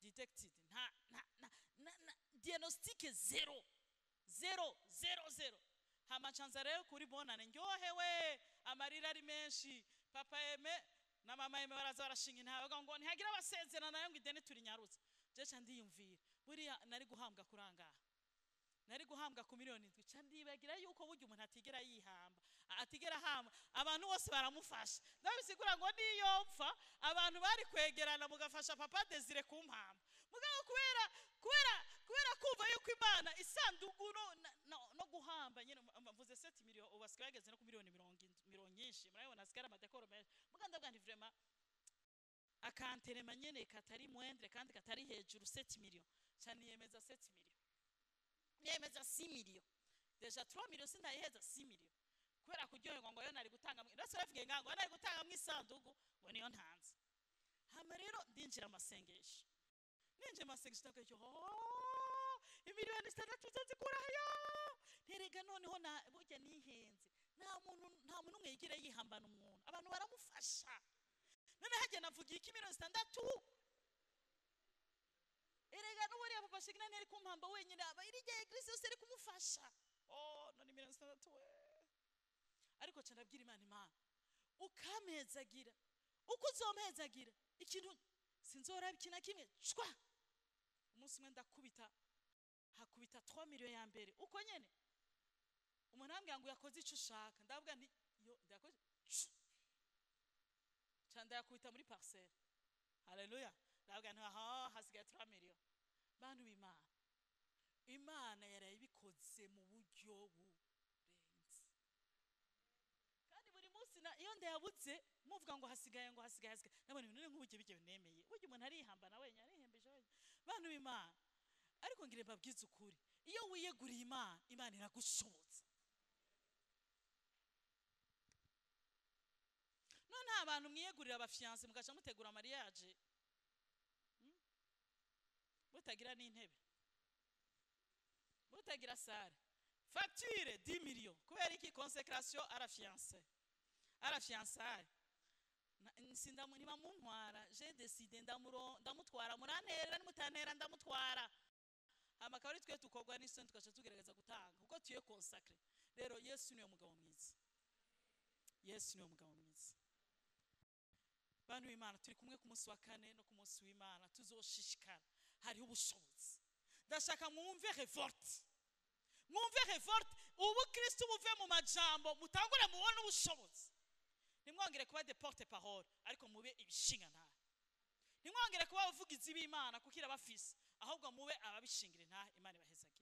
A: detected, nta diagnostic, zéro zéro zéro zéro. Hama ncanza rero kuri bonane ndyohewe, amarira ari menshi. Papa Yeme na mama Yeme baraza barashinga intahe, bavuga ngo ntihagira abasezerana nayo, ngo ideni turinyarutse. Je ca ndiyumvira, buriya nari guhambwa kurangaha, nari guhambwa ku miliyoni 7. Ca ndibagira yuko burya umuntu atigera yihamba, atigera ahamba, abantu bose baramufasha. Ndabisigura ngo niyo mpfa abantu bari kwegerana mugafasha papa Desire kumpamba. Mugabo kubera kumva yuko Imana isanduku no guhamba nyine, mvuze 7 millions, ubu basigaye bageze no ku miliyoni mirongo nyinshi, murabibona hasigara ama décors menshi. Mugabo ndavuga nti vraiment akanterema nyene katari moindre kandi katari hejuru 7 millions, ca niyemeza 7 millions, niyemeza 6 millions, déjà 3 millions sindayiheza, 6 millions, kubera kuryoherwa ngo yo nari gutanga ndetse bavuge ngo nari gutanga mu isanduku, ngo niyo ntanze. Hama rero ndinjira amasengesho, ninjiye amasengesho ndavuga yo imiliyoni 6 nzozikurayo. Nterega noneho na burya nihenze, nta muntu umwe yigira yihambana umuntu, abantu baramufasha. None hajya navugiye iki miliyoni 6? Erega n'uburiya papa Shigina ntiyari kumpamba wenyine, aba irya église yose iri kumufasha. Oh, none miliyoni 6 we! Ariko ca ndabwira Imana: Imana ukampezagira uko uzompezagira, ikintu sinzoraba iki na kimwe cwa. Umunsi umwe ndakubita, hakubita 3 millions ya mbere uko nyene. Umuntu arambwira ngo yakoze icyo ushaka, ndavuga nti yo ndakoze ca ndayakubita muri parcelle. Haleluya. Ndavuga nti aha hasigaye 3 millions. Bantu b'Imana, Imana yarayibikoze mu buryo burenze. Kandi buri munsi iyo ndayabuze muvuga ngo hasigaye, ngo hasigaye, hasigaye, nabona ibintu nk'uburyo bijye nemeye. Burya umuntu arihamba na wenyine, arihembeje wenyine. Bantu b'Imana, ariko ngire mbabwize ukuri, iyo wiyeguriye Imana, Imana iragushoboza. None abantu mwiyegurira abafiancé mugaca mutegura mariage, mutagira n'intebe, mutagira salle, facture 10 millions, kubera iki? Consécration à la fiancée, à la fiançaille. Niba muntwara, j'ai décidé ndamutwara, murantera nimutantera ndamutwara. Hama akaba ari twe tukorwa n'isoni, tugaca tugerageza gutanga kuko tuye consacré. Rero Yesu niwe mugabo mwiza, Yesu niwe mugabo mwiza. Bantu b'Imana, turi kumwe ku munsi wa kane no ku munsi w'Imana, tuzoshishikara. Hariho ubushobozi. Ndashaka mwumve révolte, mwumve révolte, ubu Kristo buve mu majambo, mutangure mubone ubushobozi. Ntimwongere kuba des porte parole, ariko mube ibishinga ntahe. Ntimwongere kuba abavugizi b'Imana kuko irabafise, ahubwo mube ababishingira intahe. Imana ibahezagire.